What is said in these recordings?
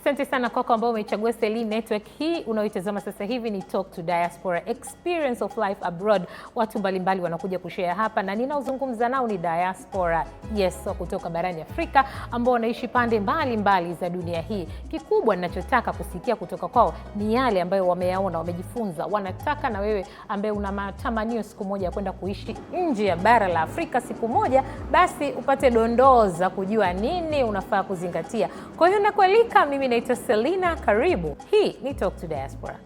Asante sana kwako ambao umechagua Celine Network. Hii unaoitazama sasa hivi ni Talk to Diaspora, Experience of Life Abroad. Watu mbalimbali wanakuja kushare hapa na ninaozungumza nao ni diaspora, yes, wa kutoka barani Afrika ambao wanaishi pande mbalimbali mbali za dunia hii. Kikubwa ninachotaka kusikia kutoka kwao ni yale ambayo wameyaona, wamejifunza, wanataka na wewe ambaye una matamanio siku moja ya kwenda kuishi nje ya bara la Afrika siku moja, basi upate dondoo za kujua nini unafaa kuzingatia. Kwa hiyo nakualika, mimi naitwa Selina, karibu. Hii ni Talk to Diaspora.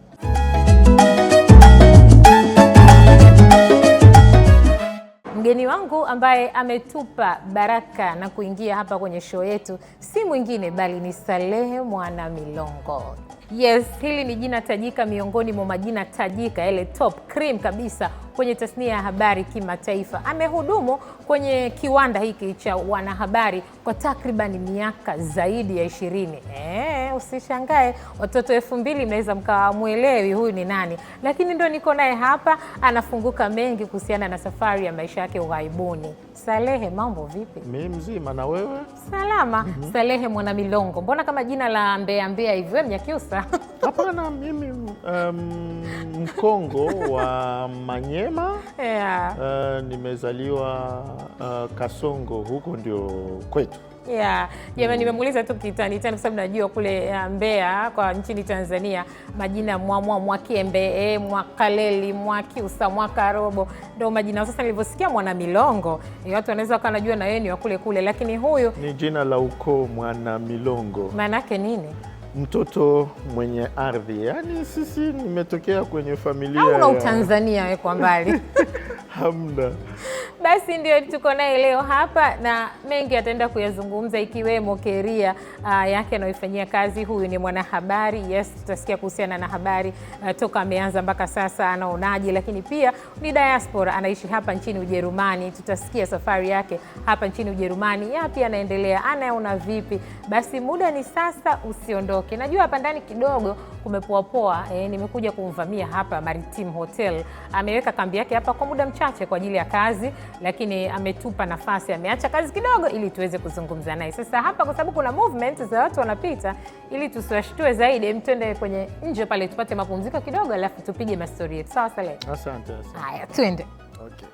Mgeni wangu ambaye ametupa baraka na kuingia hapa kwenye show yetu si mwingine bali ni Salehe Mwana Milongo. Yes, hili ni jina tajika miongoni mwa majina tajika yale top cream kabisa kwenye tasnia ya habari kimataifa. Amehudumu kwenye kiwanda hiki cha wanahabari kwa takriban miaka zaidi ya 20. Usishangae watoto 2000 mnaweza mkawa mwelewi huyu ni nani, lakini ndo niko naye hapa, anafunguka mengi kuhusiana na safari ya maisha yake ughaibuni. Salehe, mambo vipi? Mimi mzima, na wewe? Salama. Salehe Mwana Milongo, mbona kama jina la Mbeya Mbeya hivi, wewe Mnyakyusa? Hapana, mimi Mkongo wa Manyema. Yeah. Nimezaliwa Kasongo, huko ndio kwetu. Yeah. Jamani, nimemuuliza tu kitani tani kwa sababu najua kule Mbeya kwa nchini Tanzania majina Mwamwa, Mwakiembe, Mwakaleli, Mwakiusa, Mwakarobo ndio majina. Sasa nilivyosikia Mwana Milongo, watu wanaweza wakawa wanajua na yeye ni wa kule kule, lakini huyu ni jina la ukoo, Mwana Milongo. Maana yake nini? Mtoto mwenye ardhi. Yaani sisi nimetokea kwenye familia au una Utanzania wewe kwa mbali? Hamna. Basi ndio tuko naye leo hapa na mengi ataenda kuyazungumza ikiwemo keria yake anayoifanyia kazi. Huyu ni mwanahabari. Yes, tutasikia kuhusiana na habari toka ameanza mpaka sasa anaonaje, lakini pia ni diaspora, anaishi hapa nchini Ujerumani. Tutasikia safari yake hapa nchini Ujerumani, yapi anaendelea, anaona vipi. Basi muda ni sasa, usiondoke. Najua hapa ndani kidogo kumepoa poa, nimekuja kumvamia hapa Maritim Hotel. Ameweka kambi yake hapa kwa muda mchache kwa ajili ya kazi, lakini ametupa nafasi, ameacha kazi kidogo ili tuweze kuzungumza naye. Sasa hapa kwa sababu kuna movement za watu wanapita, ili tusiwashtue zaidi, mtende kwenye nje pale tupate mapumziko kidogo, alafu tupige mastori yetu. Sawa Saleh? Asante, asante. Haya, twende. Okay.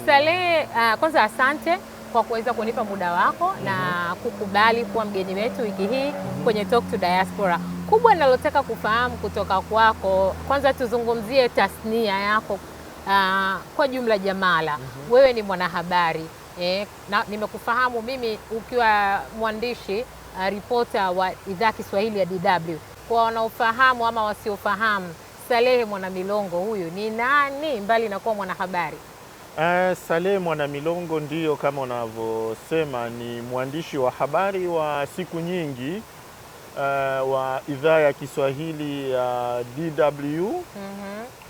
Saleh, kwanza asante kwa kuweza kunipa muda wako na kukubali kuwa mgeni wetu wiki hii kwenye Talk to Diaspora. Kubwa ninalotaka kufahamu kutoka kwako, kwanza tuzungumzie tasnia yako kwa jumla jamala. Wewe ni mwanahabari na nimekufahamu mimi ukiwa mwandishi ripota wa idhaa Kiswahili ya DW. Kwa wanaofahamu ama wasiofahamu, Salehe Mwana Milongo huyu ni nani mbali na kuwa mwanahabari? Salehe Mwana Milongo ndiyo kama unavyosema ni mwandishi wa habari wa siku nyingi wa idhaa ya Kiswahili ya DW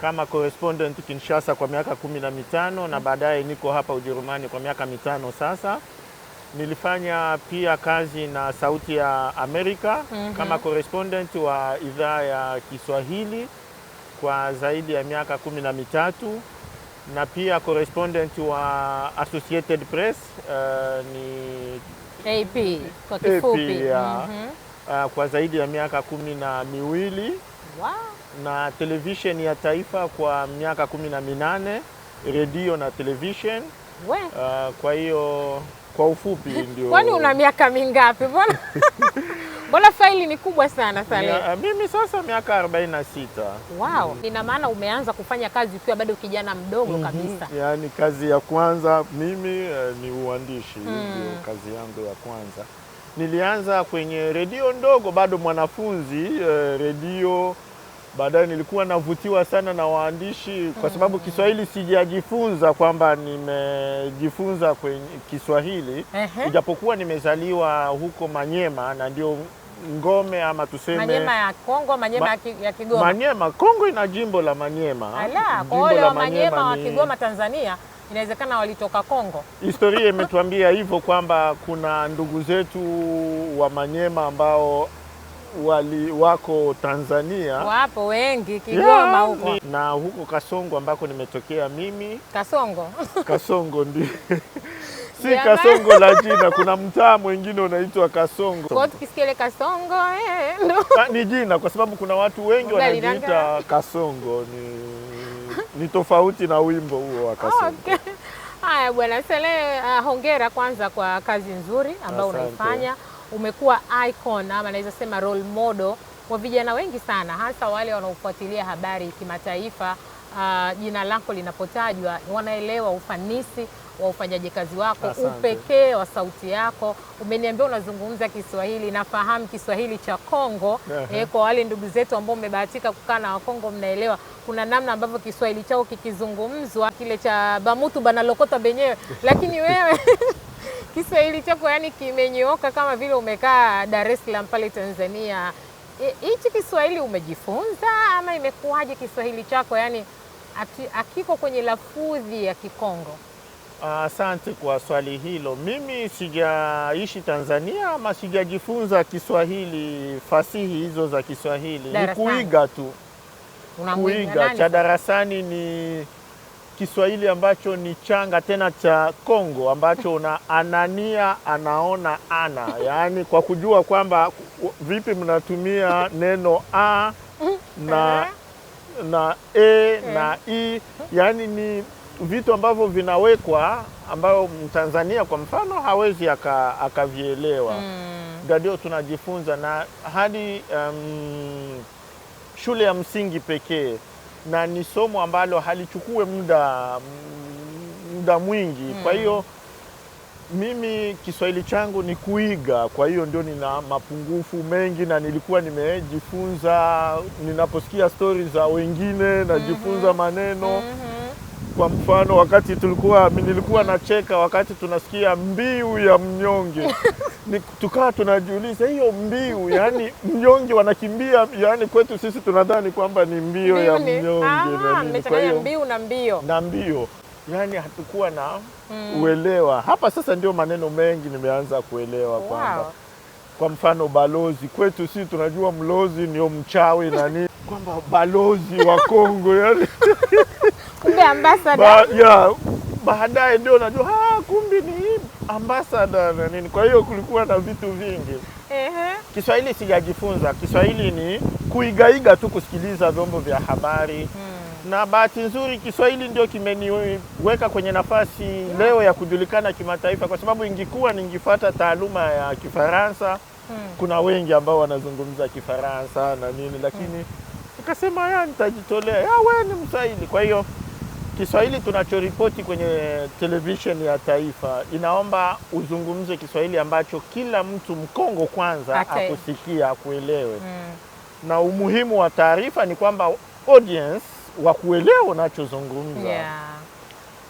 kama correspondent Kinshasa kwa miaka 15 na baadaye niko hapa Ujerumani kwa miaka 5 sasa. Nilifanya pia kazi na Sauti ya Amerika kama correspondent wa idhaa ya Kiswahili kwa zaidi ya miaka 13 na pia correspondent wa Associated Press ni AP kwa kifupi. AP, ya, kwa zaidi ya miaka 12. Wow. Na television ya taifa kwa miaka 18, redio na television. Kwa hiyo kwa ufupi ndio. Kwani una miaka mingapi? Mbona mbona faili ni kubwa sana Saleh? Mimi sasa miaka 46. Wow. Ina maana umeanza kufanya kazi ukiwa bado kijana mdogo kabisa. Yaani kazi ya kwanza mimi ni uandishi, ndio kazi yangu ya kwanza. Nilianza kwenye redio ndogo bado mwanafunzi, redio. Baadaye nilikuwa navutiwa sana na waandishi kwa sababu Kiswahili sijajifunza kwamba nimejifunza kwenye Kiswahili. Ijapokuwa nimezaliwa huko Manyema na ndio ngome ama tuseme Manyema ya Kongo, Manyema ya Kigoma. Manyema, Kongo ina jimbo la Manyema. Ala, kwa wale wa Manyema wa Kigoma Tanzania inawezekana walitoka Kongo. Historia imetuambia hivyo kwamba kuna ndugu zetu wa Manyema ambao wako Tanzania. Wapo wengi Kigoma huko. Na huko Kasongo ambako nimetokea mimi. Kasongo. Kasongo ndio. Si Kasongo la jina, kuna mtaa mwingine unaitwa Kasongo. Kwa tukisikia ile Kasongo no. Ni jina kwa sababu kuna watu wengi wanajiita Kasongo, ni tofauti na wimbo huo wa Kasongo. Okay. Haya bwana Saleh, hongera kwanza kwa kazi nzuri ambayo unaifanya. Umekuwa icon ama naweza sema role model kwa vijana wengi sana, hasa wale wanaofuatilia habari kimataifa. Jina lako linapotajwa wanaelewa ufanisi wa ufanyaji kazi wako, upekee wa sauti yako. Umeniambia unazungumza Kiswahili, nafahamu Kiswahili cha Kongo. Kwa wale ndugu zetu ambao mmebahatika kukaa na Wakongo mnaelewa kuna namna ambavyo Kiswahili chao kikizungumzwa kile cha bamutu banalokota benyewe, lakini wewe Kiswahili chako yani kimenyooka kama vile umekaa Dar es Salaam pale Tanzania. Hichi Kiswahili umejifunza ama imekuwaje Kiswahili chako yani akiko kwenye lafudhi ya Kikongo? Asante kwa swali hilo. Mimi sijaishi Tanzania ama sijajifunza Kiswahili, fasihi hizo za Kiswahili. Ni kuiga tu. Kuiga cha darasani ni Kiswahili ambacho ni changa tena cha Kongo ambacho una anania anaona ana. Yaani kwa kujua kwamba vipi mnatumia neno a na e na i, yaani ni vitu ambavyo vinawekwa ambayo Mtanzania kwa mfano hawezi akavielewa. Ndio tunajifunza na hadi shule ya msingi pekee, na ni somo ambalo halichukue muda mwingi. Kwa hiyo mimi Kiswahili changu ni kuiga, kwa hiyo ndio nina mapungufu mengi na nilikuwa nimejifunza ninaposikia stories za wengine najifunza maneno. Kwa mfano wakati nilikuwa nacheka wakati tunasikia mbiu ya mnyonge. Tukawa tunajiuliza hiyo mbiu, yani mnyonge wanakimbia, yani kwetu sisi tunadhani kwamba ni mbio ya mnyonge. Kwa hiyo mbiu na mbio. Na mbio. Yani hatukuwa na uelewa. Hapa sasa ndio maneno mengi nimeanza kuelewa kwamba kwa mfano balozi, kwetu sisi tunajua mlozi ndio mchawi na nini, kwamba balozi wa Kongo yani kumbe ambassador. Baadaye ndio najua kumbe ni ambassador na nini. Kwa hiyo kulikuwa na vitu vingi. Kiswahili sijajifunza. Kiswahili ni kuigaiga tu, kusikiliza vyombo vya habari. Na bahati nzuri Kiswahili ndio kimeniweka kwenye nafasi leo ya kujulikana kimataifa, kwa sababu ingekuwa ningifuata taaluma ya Kifaransa, kuna wengi ambao wanazungumza Kifaransa na nini, lakini nikasema nitajitolea, wewe ni Mswahili. Kwa hiyo Kiswahili tunachoripoti kwenye television ya taifa inaomba uzungumze Kiswahili ambacho kila mtu Mkongo kwanza akusikia, akuelewe. Na umuhimu wa taarifa ni kwamba audience wakuelewa unachozungumza.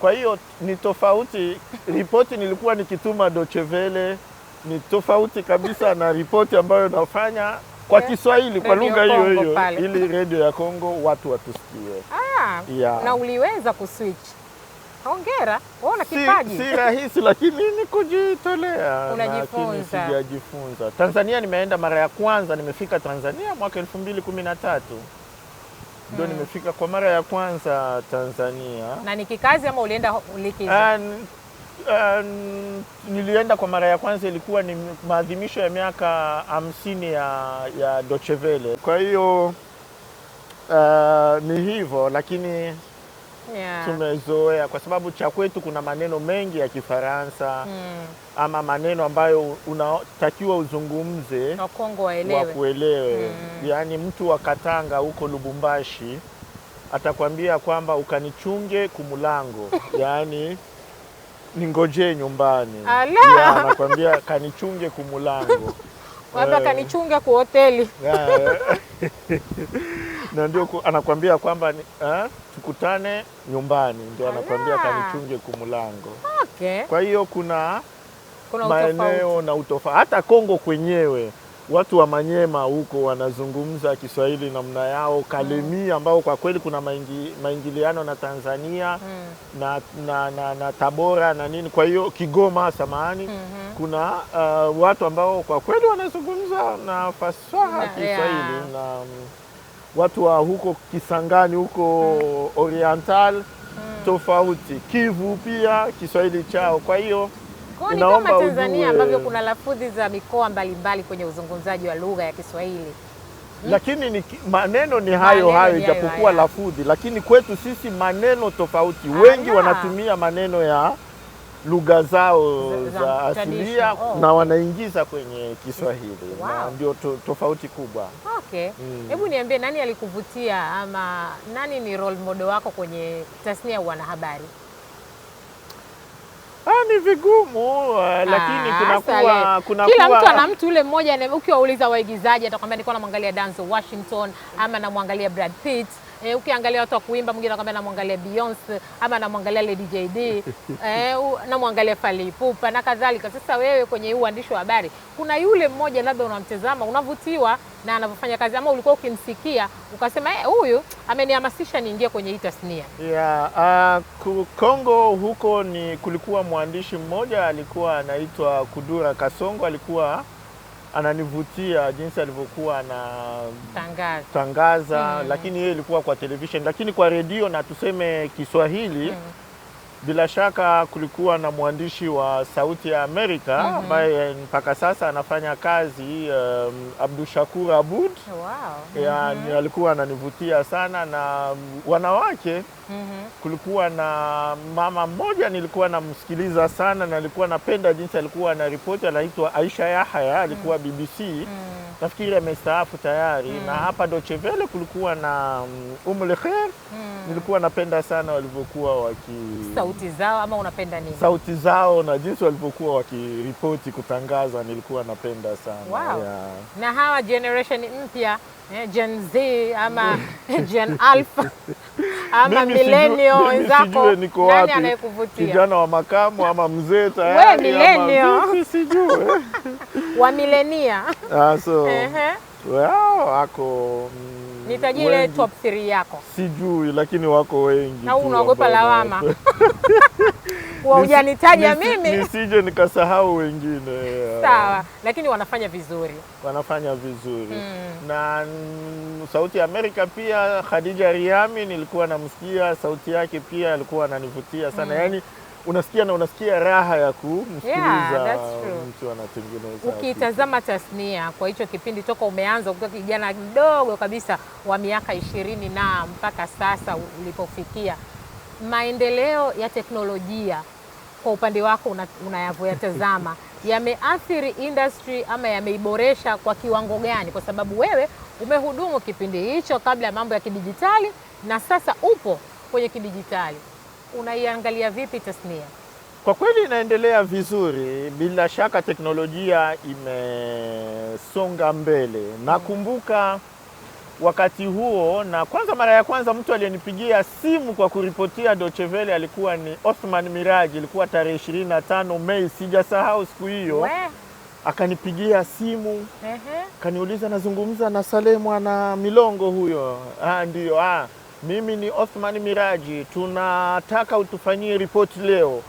Kwa hiyo ni tofauti. Ripoti nilikuwa nikituma Deutsche Welle ni tofauti kabisa na ripoti ambayo nafanya kwa Kiswahili, kwa lugha hiyo hiyo, ili radio ya Kongo watu watusikie. Na uliweza kuswitch. Hongera, wewe una kipaji. Si rahisi lakini ni kujitolea. Unajifunza. Sijajifunza. Tanzania nimeenda mara ya kwanza, nimefika Tanzania mwaka 2013. Ndio nimefika kwa mara ya kwanza Tanzania. Na ni kikazi ama ulienda likizo? Nilienda kwa mara ya kwanza ilikuwa ni maadhimisho ya miaka 50 ya Deutsche Welle. Kwa hiyo ni hivyo, lakini tumezoea kwa sababu cha kwetu kuna maneno mengi ya Kifaransa ama maneno ambayo unatakiwa uzungumze Wakongo waelewe, wakuelewe. Yaani mtu wa Katanga huko Lubumbashi atakwambia kwamba ukanichunge kumulango, yaani ningoje nyumbani. Anakwambia kanichunge kumulango. Labda kanichunge ku hoteli. Na ndio anakuambia kwamba tukutane nyumbani, ndio anakuambia kanichunge kumulango. Okay. Kwa hiyo kuna maeneo na utofauti. Hata Kongo kwenyewe Watu wa Manyema huko wanazungumza Kiswahili namna yao, Kalemi ambao kwa kweli kuna maingiliano na Tanzania na Tabora na nini, kwa hiyo Kigoma, samahani, kuna watu ambao kwa kweli wanazungumza na fasaha Kiswahili na watu wa huko Kisangani huko Oriental tofauti, Kivu pia Kiswahili chao. Kwa hiyo ni kama Tanzania ambavyo kuna lafudhi za mikoa mbalimbali kwenye uzungumzaji wa lugha ya Kiswahili. Lakini ni, maneno ni hayo hayo ijapokuwa lafudhi, lakini kwetu sisi maneno tofauti. Wengi wanatumia maneno ya lugha zao za asilia na wanaingiza kwenye Kiswahili. Wow. Na ndio tofauti kubwa. Okay. Hebu niambie, nani alikuvutia ama nani ni role model wako kwenye tasnia ya wanahabari? Ni vigumu, lakini kuna kila mtu ana mtu yule mmoja. Ukiwauliza waigizaji atakwambia nilikuwa namwangalia Denzel Washington ama namwangalia Brad Pitt. Ukiangalia watu wa kuimba mwingine anakuambia namwangalia Beyonce ama namwangalia Lady JD, namwangalia Fally Ipupa na kadhalika. Sasa wewe kwenye uandishi wa habari kuna yule mmoja labda unamtazama unavutiwa na anavyofanya kazi, ama ulikuwa ukimsikia ukasema huyu amenihamasisha niingie kwenye hii tasnia? Yeah, Kongo huko ni kulikuwa mwandishi mmoja alikuwa anaitwa Kudura Kasongo, alikuwa ananivutia jinsi alivyokuwa anatangaza, lakini yeye ilikuwa kwa television, lakini kwa redio na tuseme Kiswahili bila shaka kulikuwa na mwandishi wa Sauti ya Amerika ambaye mpaka sasa anafanya kazi, Abdushakur Abud. Wow. Alikuwa ananivutia sana. Na wanawake kulikuwa na mama mmoja nilikuwa namsikiliza sana na nilikuwa napenda jinsi alikuwa anaripoti, anaitwa Aisha Yahaya, alikuwa BBC. Nafikiri amestaafu tayari. Na hapa Deutsche Welle kulikuwa na Umul Khair. Nilikuwa napenda sana walivyokuwa sauti zao, ama unapenda nini? Sauti zao na jinsi walivyokuwa wakiripoti, kutangaza, nilikuwa napenda sana. Wow. Yeah. Na hawa generation mpya, Gen Z ama Gen Alpha ama millennial wenzako, nani anayekuvutia? Kijana wa makamu ama mzee tayari? Wewe millennial. Sijui. Wa milenia. So wao wako nitajie top 3 yako. Sijui, lakini wako wengi. Na unaogopa lawama. Kwa hujanitaja mimi. Nisije nikasahau wengine. Sawa, lakini wanafanya vizuri. Wanafanya vizuri. Na Sauti ya Amerika pia Khadija Riami nilikuwa namsikia, sauti yake pia alikuwa ananivutia sana. Yaani unasikia na unasikia raha ya kumsikiliza mtu anatengeneza. Ukitazama tasnia kwa hicho kipindi toka umeanza ukiwa kijana mdogo kabisa wa miaka 20 na mpaka sasa ulipofikia, maendeleo ya teknolojia kwa upande wako unayavyoyatazama yameathiri industry ama yameiboresha kwa kiwango gani? Kwa sababu wewe umehudumu kipindi hicho kabla ya mambo ya kidijitali na sasa upo kwenye kidijitali. Unaiangalia vipi tasnia? Kwa kweli inaendelea vizuri. Bila shaka teknolojia imesonga mbele. Nakumbuka wakati huo, na kwanza mara ya kwanza mtu aliyenipigia simu kwa kuripotia Deutsche Welle alikuwa ni Othman Miraji, ilikuwa tarehe 25 Mei, sijasahau siku hiyo. Akanipigia simu, kaniuliza nazungumza na Saleh Mwana Milongo huyo? Ndio. Mimi ni Othman Miraji, tunataka utufanyie ripoti leo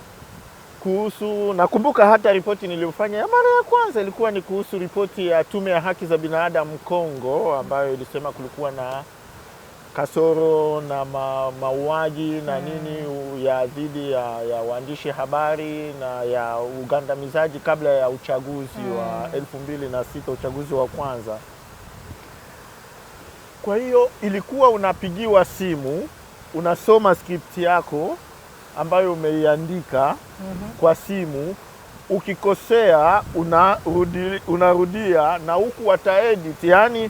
kuhusu, nakumbuka hata ripoti niliyofanya ya mara ya kwanza ilikuwa ni kuhusu ripoti ya Tume ya Haki za Binadamu Kongo, ambayo ilisema kulikuwa na kasoro na mauaji na nini ya dhidi ya waandishi habari na ya ugandamizaji kabla ya uchaguzi wa 2006, uchaguzi wa kwanza. Kwa hiyo ilikuwa unapigiwa simu, unasoma script yako ambayo umeiandika kwa simu, ukikosea unarudia na huku wataedit. Yani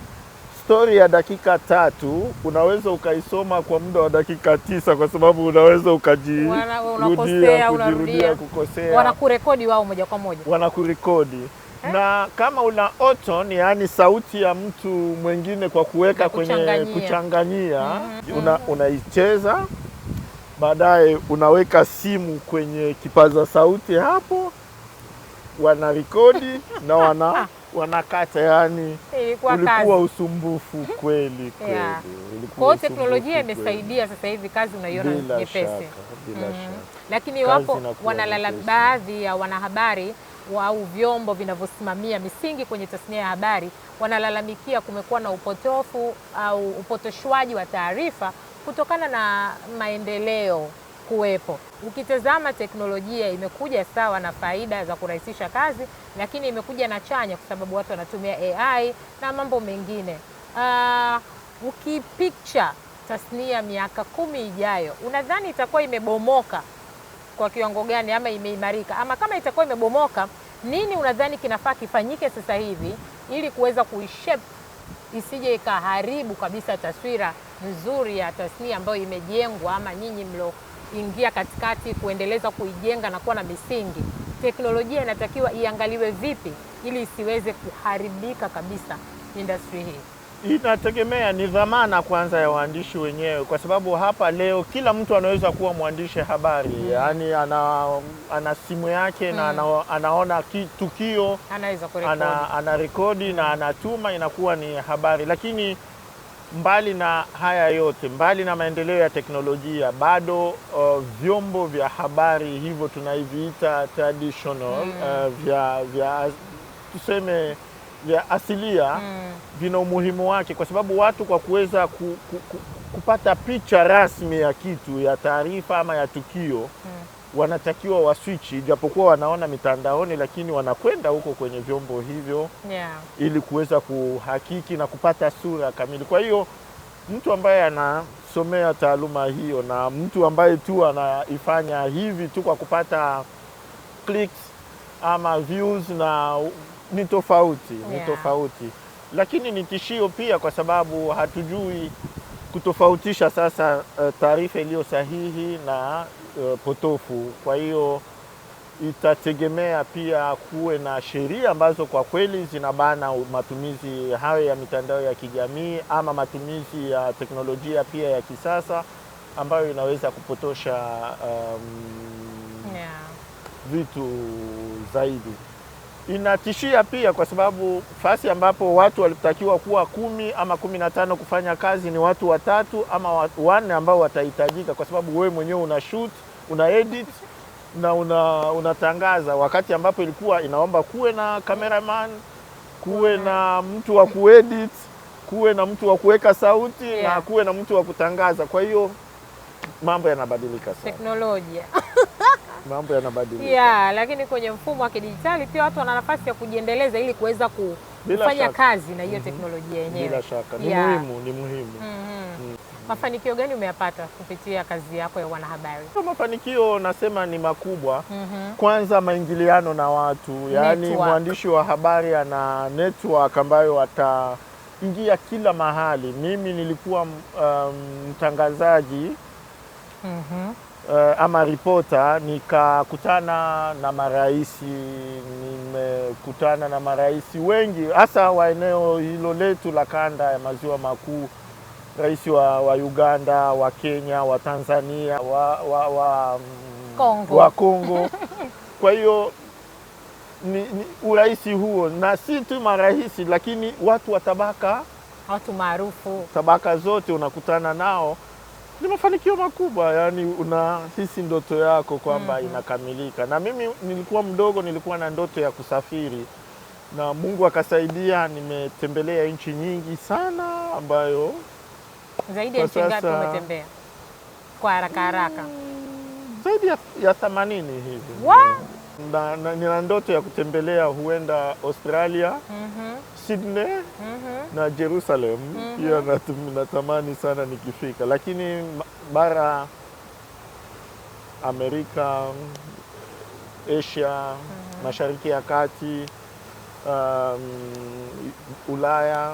story ya dakika 3 unaweza ukaisoma kwa muda wa dakika 9 kwa sababu unaweza ukajirudia, kujirudia, kukosea. Wanakurekodi wao moja kwa moja. Wanakurekodi. Na kama una auto, yani sauti ya mtu mwingine kwa kuweka kwenye kuchanganyia, unaicheza, baadaye unaweka simu kwenye kipaza sauti hapo, wanarekodi na wana wanakata, yani Ilikuwa ulikuwa kazi. usumbufu kweli kweli. Yeah. Ulikuwa Kwa hiyo teknolojia usumbufu kweli. imesaidia sasa hivi kazi unaiona Bila nyepesi. shaka, bila shaka. Lakini Kazi wapo inakuwa wanalala nyepesi. baadhi ya wanahabari au vyombo vinavyosimamia misingi kwenye tasnia ya habari wanalalamikia kumekuwa na upotofu au upotoshwaji wa taarifa kutokana na maendeleo kuwepo. Ukitazama teknolojia imekuja sawa na faida za kurahisisha kazi, lakini imekuja na chanya kwa sababu watu wanatumia AI na mambo mengine. Ukipicture tasnia miaka 10 ijayo, unadhani itakuwa imebomoka kwa kiwango gani ama imeimarika? Ama kama itakuwa imebomoka, nini unadhani kinafaa kifanyike sasa hivi ili kuweza kuishape isije ikaharibu kabisa taswira nzuri ya tasnia ambayo imejengwa, ama nyinyi mloingia katikati kuendeleza kuijenga na kuwa na misingi? Teknolojia inatakiwa iangaliwe vipi ili isiweze kuharibika kabisa industry hii? Inategemea, ni dhamana kwanza ya waandishi wenyewe, kwa sababu hapa leo kila mtu anaweza kuwa mwandishi habari, yaani ana simu yake na anaona tukio Anaweza kurekodi. ana rekodi na anatuma, inakuwa ni habari. Lakini mbali na haya yote, mbali na maendeleo ya teknolojia, bado vyombo vya habari hivyo tunaiviita traditional, vya tuseme vya asilia vina umuhimu wake, kwa sababu watu kwa kuweza kupata picha rasmi ya kitu, ya taarifa ama ya tukio, wanatakiwa waswichi, japokuwa wanaona mitandaoni, lakini wanakwenda huko kwenye vyombo hivyo ili kuweza kuhakiki na kupata sura kamili. Kwa hiyo mtu ambaye anasomea taaluma hiyo na mtu ambaye tu anaifanya hivi tu kwa kupata clicks ama views na ni tofauti, ni tofauti. Lakini ni tishio pia, kwa sababu hatujui kutofautisha sasa taarifa iliyo sahihi na potofu. Kwa hiyo itategemea pia kuwe na sheria ambazo kwa kweli zinabana matumizi hayo ya mitandao ya kijamii ama matumizi ya teknolojia pia ya kisasa ambayo inaweza kupotosha vitu zaidi. Inatishia pia kwa sababu fasi ambapo watu walitakiwa kuwa 10 ama 15 kufanya kazi ni watu 3 ama 4 ambao watahitajika, kwa sababu wewe mwenyewe una shoot, una edit na unatangaza, wakati ambapo ilikuwa inaomba kuwe na cameraman, kuwe na mtu wa kuedit, kuwe na mtu wa kuweka sauti na kuwe na mtu wa kutangaza. Kwa hiyo mambo yanabadilika sana. Teknolojia. Mambo yanabadilika. Lakini kwenye mfumo wa kidijitali pia watu wana nafasi ya kujiendeleza ili kuweza kufanya kazi na hiyo teknolojia yenyewe. Bila shaka. Ni muhimu, ni muhimu. Mafanikio gani umeyapata kupitia kazi yako ya wanahabari? Mafanikio nasema ni makubwa. Kwanza maingiliano na watu, yaani mwandishi wa habari ana network ambayo ataingia kila mahali. Mimi nilikuwa mtangazaji ama reporter, nikakutana na maraisi, nimekutana na maraisi wengi hasa wa eneo hilo letu la kanda ya maziwa makuu, rais wa Uganda, wa Kenya, wa Tanzania, Kongo. wa Kongo. Kwa hiyo ni uraisi huo, na si tu maraisi lakini watu wa tabaka, watu maarufu, tabaka zote unakutana nao. Ni mafanikio makubwa, yani unahisi ndoto yako kwamba inakamilika. Na mimi nilikuwa mdogo, nilikuwa na ndoto ya kusafiri na Mungu akasaidia, nimetembelea nchi nyingi sana ambayo zaidi ya nchi ngapi umetembea kwa haraka haraka? Zaidi ya 80 hivi. Na nina ndoto ya kutembelea huenda Australia, Sydney na Jerusalem. Pia natamani sana nikifika. Lakini bara Amerika, Asia, Mashariki ya Kati, Ulaya.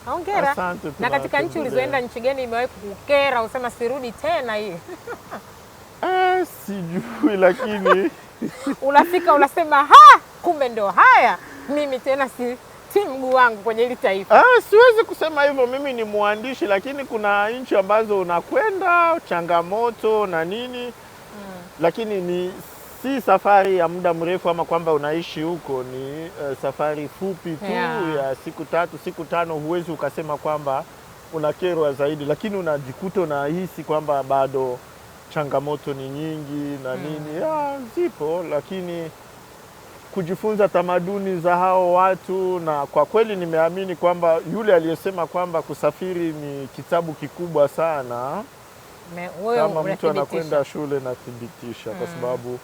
Hongera. Asante, Na katika nchi ulizoenda, nchi gani imewahi kukukera usema sirudi tena hii? Sijui lakini unafika unasema ha, kumbe ndo haya, mimi tena si mguu wangu kwenye hili taifa. Siwezi kusema hivyo, mimi ni mwandishi, lakini kuna nchi ambazo unakwenda changamoto na nini, lakini ni Si safari ya muda mrefu ama kwamba unaishi huko, ni safari fupi tu ya siku 3 siku 5. Huwezi ukasema kwamba unakerwa zaidi, lakini unajikuta unahisi kwamba bado changamoto ni nyingi na nini zipo, lakini kujifunza tamaduni za hao watu. Na kwa kweli nimeamini kwamba yule aliyesema kwamba kusafiri ni kitabu kikubwa sana, kama mtu anakwenda shule nathibitisha, kwa sababu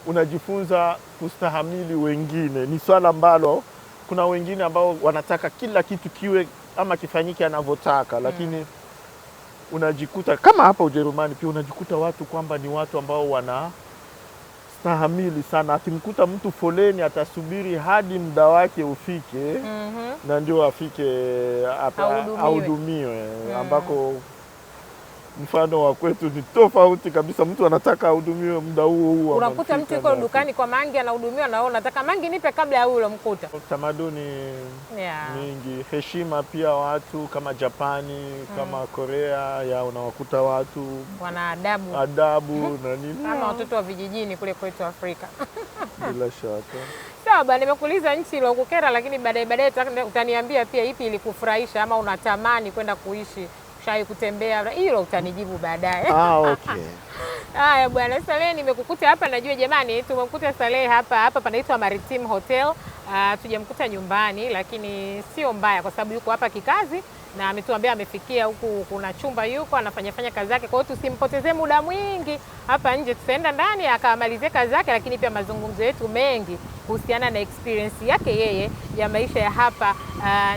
unajifunza kustahamili wengine. Ni swala ambalo kuna wengine ambao wanataka kila kitu kiwe ama kifanyike anavyotaka, lakini unajikuta kama hapa Ujerumani pia unajikuta watu kwamba ni watu ambao wana stahamili sana. Akimkuta mtu foleni atasubiri hadi muda wake ufike, na ndio afike ahudumiwe, ambako mfano wa kwetu ni tofauti kabisa. Mtu anataka ahudumiwe muda huo huo. Unakuta mtu yuko dukani kwa mangi anahudumiwa, na wewe unataka mangi nipe kabla ya huyo mkuta. Tamaduni mingi, heshima pia watu kama Japani, kama Korea, ya unawakuta watu wana adabu, adabu na nini, kama watoto wa vijijini kule kwetu Afrika. Bila shaka. Sawa bwana, nimekuuliza nchi iliyokukera, lakini baadaye utaniambia pia ipi ilikufurahisha ama unatamani kwenda kuishi, shai kutembea, hilo utanijibu baadaye. Okay. Haya bwana Saleh, nimekukuta hapa, najua jamani tumemkuta Saleh hapa hapa panaitwa Maritim Hotel. Tujamkuta nyumbani, lakini sio mbaya kwa sababu yuko hapa kikazi na ametuambia amefikia huku kuna chumba yuko anafanya fanya kazi zake. Kwa hiyo tusimpotezee muda mwingi hapa nje, tutaenda ndani akamalizie kazi zake, lakini pia mazungumzo yetu mengi kuhusiana na experience yake yeye ya maisha ya hapa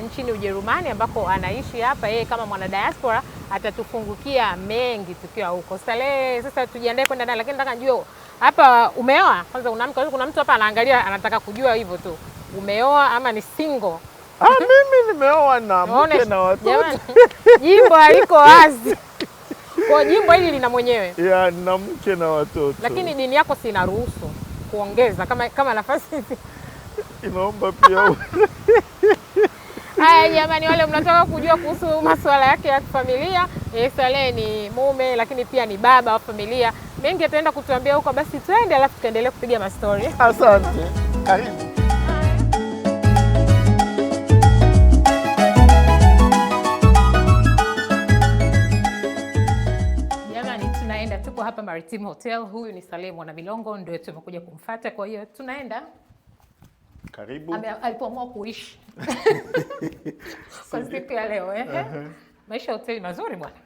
nchini Ujerumani ambako anaishi hapa yeye kama mwana diaspora, atatufungukia mengi tukiwa huko. Saleh, sasa tujiandae kwenda ndani, lakini nataka nijue hapa umeoa kwanza, una mke? Kuna mtu hapa anaangalia anataka kujua hivyo tu, umeoa ama ni single? Mimi nimeoa na mke na watoto. Jimbo haliko wazi. Kwa jimbo hili lina mwenyewe. Ya, na mke na watoto. Lakini dini yako si inaruhusu kuongeza kama nafasi inaomba pia. Haya jamani, wale mnataka kujua kuhusu masuala yake ya familia, Saleh ni mume lakini pia ni baba wa familia. Mengi ataenda kutuambia huko, basi twende alafu tukaendelee kupiga mastori. Asante. Karibu. Tuko hapa Maritim Hotel. Huyu ni Saleh Mwanamilongo, ndio tumekuja kumfuata. Kwa hiyo tunaenda. Karibu. Alipoamua kuishi kwa siku ya leo. Maisha hoteli mazuri bwana.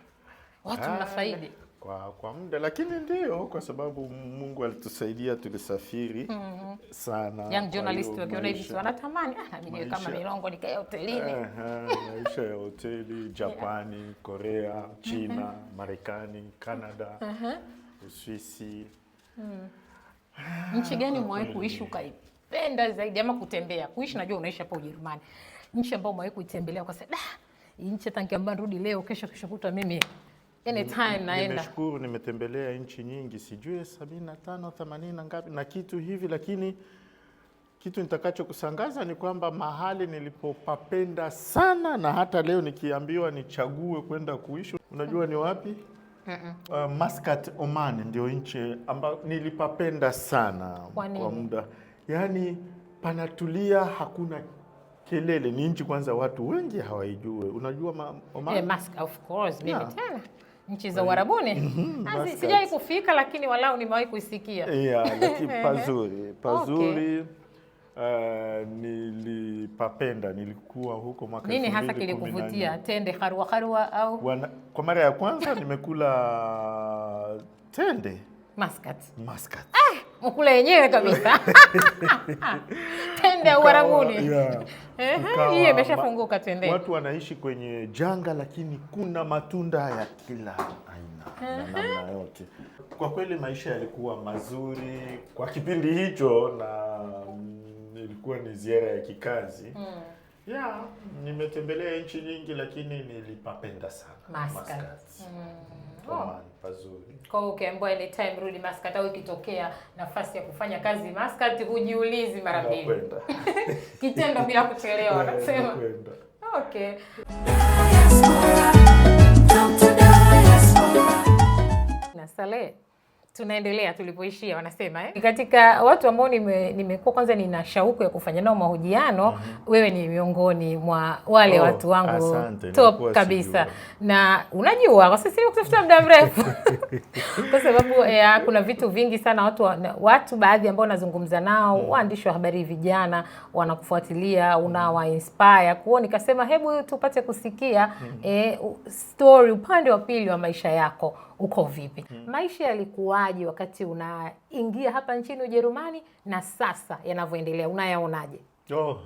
Watu mnafaidi kwa muda, lakini ndio kwa sababu Mungu alitusaidia tulisafiri sana. Young journalist wakiona hivi wanatamani, mimi kama Milongo nikae hotelini. Maisha ya hoteli Japani, Korea, China, Marekani, Canada, Uswisi. Nchi gani umewahi kuishi ukaipenda zaidi ama kutembea? Kuishi najua unaishi hapa Ujerumani. Nchi ambayo umewahi kuitembelea kwa sababu nchi hata nikiambiwa nirudi leo kesho kesho kutwa mimi anytime naenda. Nimeshukuru nimetembelea nchi nyingi, sijui 75, 80 ngapi na kitu hivi, lakini kitu nitakachokusangaza ni kwamba mahali nilipopapenda sana na hata leo nikiambiwa nichague kwenda kuishi, unajua ni wapi? Muscat, Oman ndio nchi ambayo nilipapenda sana kwa muda. Yaani panatulia, hakuna kelele. Ni nchi kwanza watu wengi hawaijui. Unajua Oman? Muscat, of course, mimi tena. Nchi za Uarabuni. Sijawahi kufika lakini walau nimewahi kuisikia. Lakini pazuri, pazuri. Okay. Nilipapenda, nilikuwa huko mwaka 2014. Nini hasa kilikuvutia? Tende harwa harwa au? Kwa mara ya kwanza nimekula tende Muscat. Muscat. Mkula yenyewe kabisa. Tende Uarabuni. Hii imeshafunguka tende. Watu wanaishi kwenye janga lakini kuna matunda ya kila aina na namna yote. Kwa kweli maisha yalikuwa mazuri kwa kipindi hicho na ilikuwa ni ziara ya kikazi. Nimetembelea nchi nyingi lakini nilipapenda sana Muscat. Oman, pazuri. Kwa hiyo ukiambiwa anytime rudi Muscat au ikitokea nafasi ya kufanya kazi Muscat hujiulizi mara mbili. Kitendo bila kuchelewa wanasema. Okay. Na Saleh, Tunaendelea tulipoishia, wanasema eh? Katika watu ambao nimekuwa kwanza nina shauku ya kufanya nao mahojiano, wewe ni miongoni mwa wale Oh, watu wangu asante, top nilikuwa kabisa. sijui. Na unajua kwa sasa kutafuta muda mrefu kwa sababu kuna vitu vingi sana watu baadhi ambao nazungumza nao, waandishi wa habari vijana wanakufuatilia, unawa inspire kuo, nikasema hebu tupate kusikia story upande wa pili wa maisha yako uko vipi? Maisha yalikuwaje wakati unaingia hapa nchini Ujerumani na sasa yanavyoendelea unayaonaje? Oh,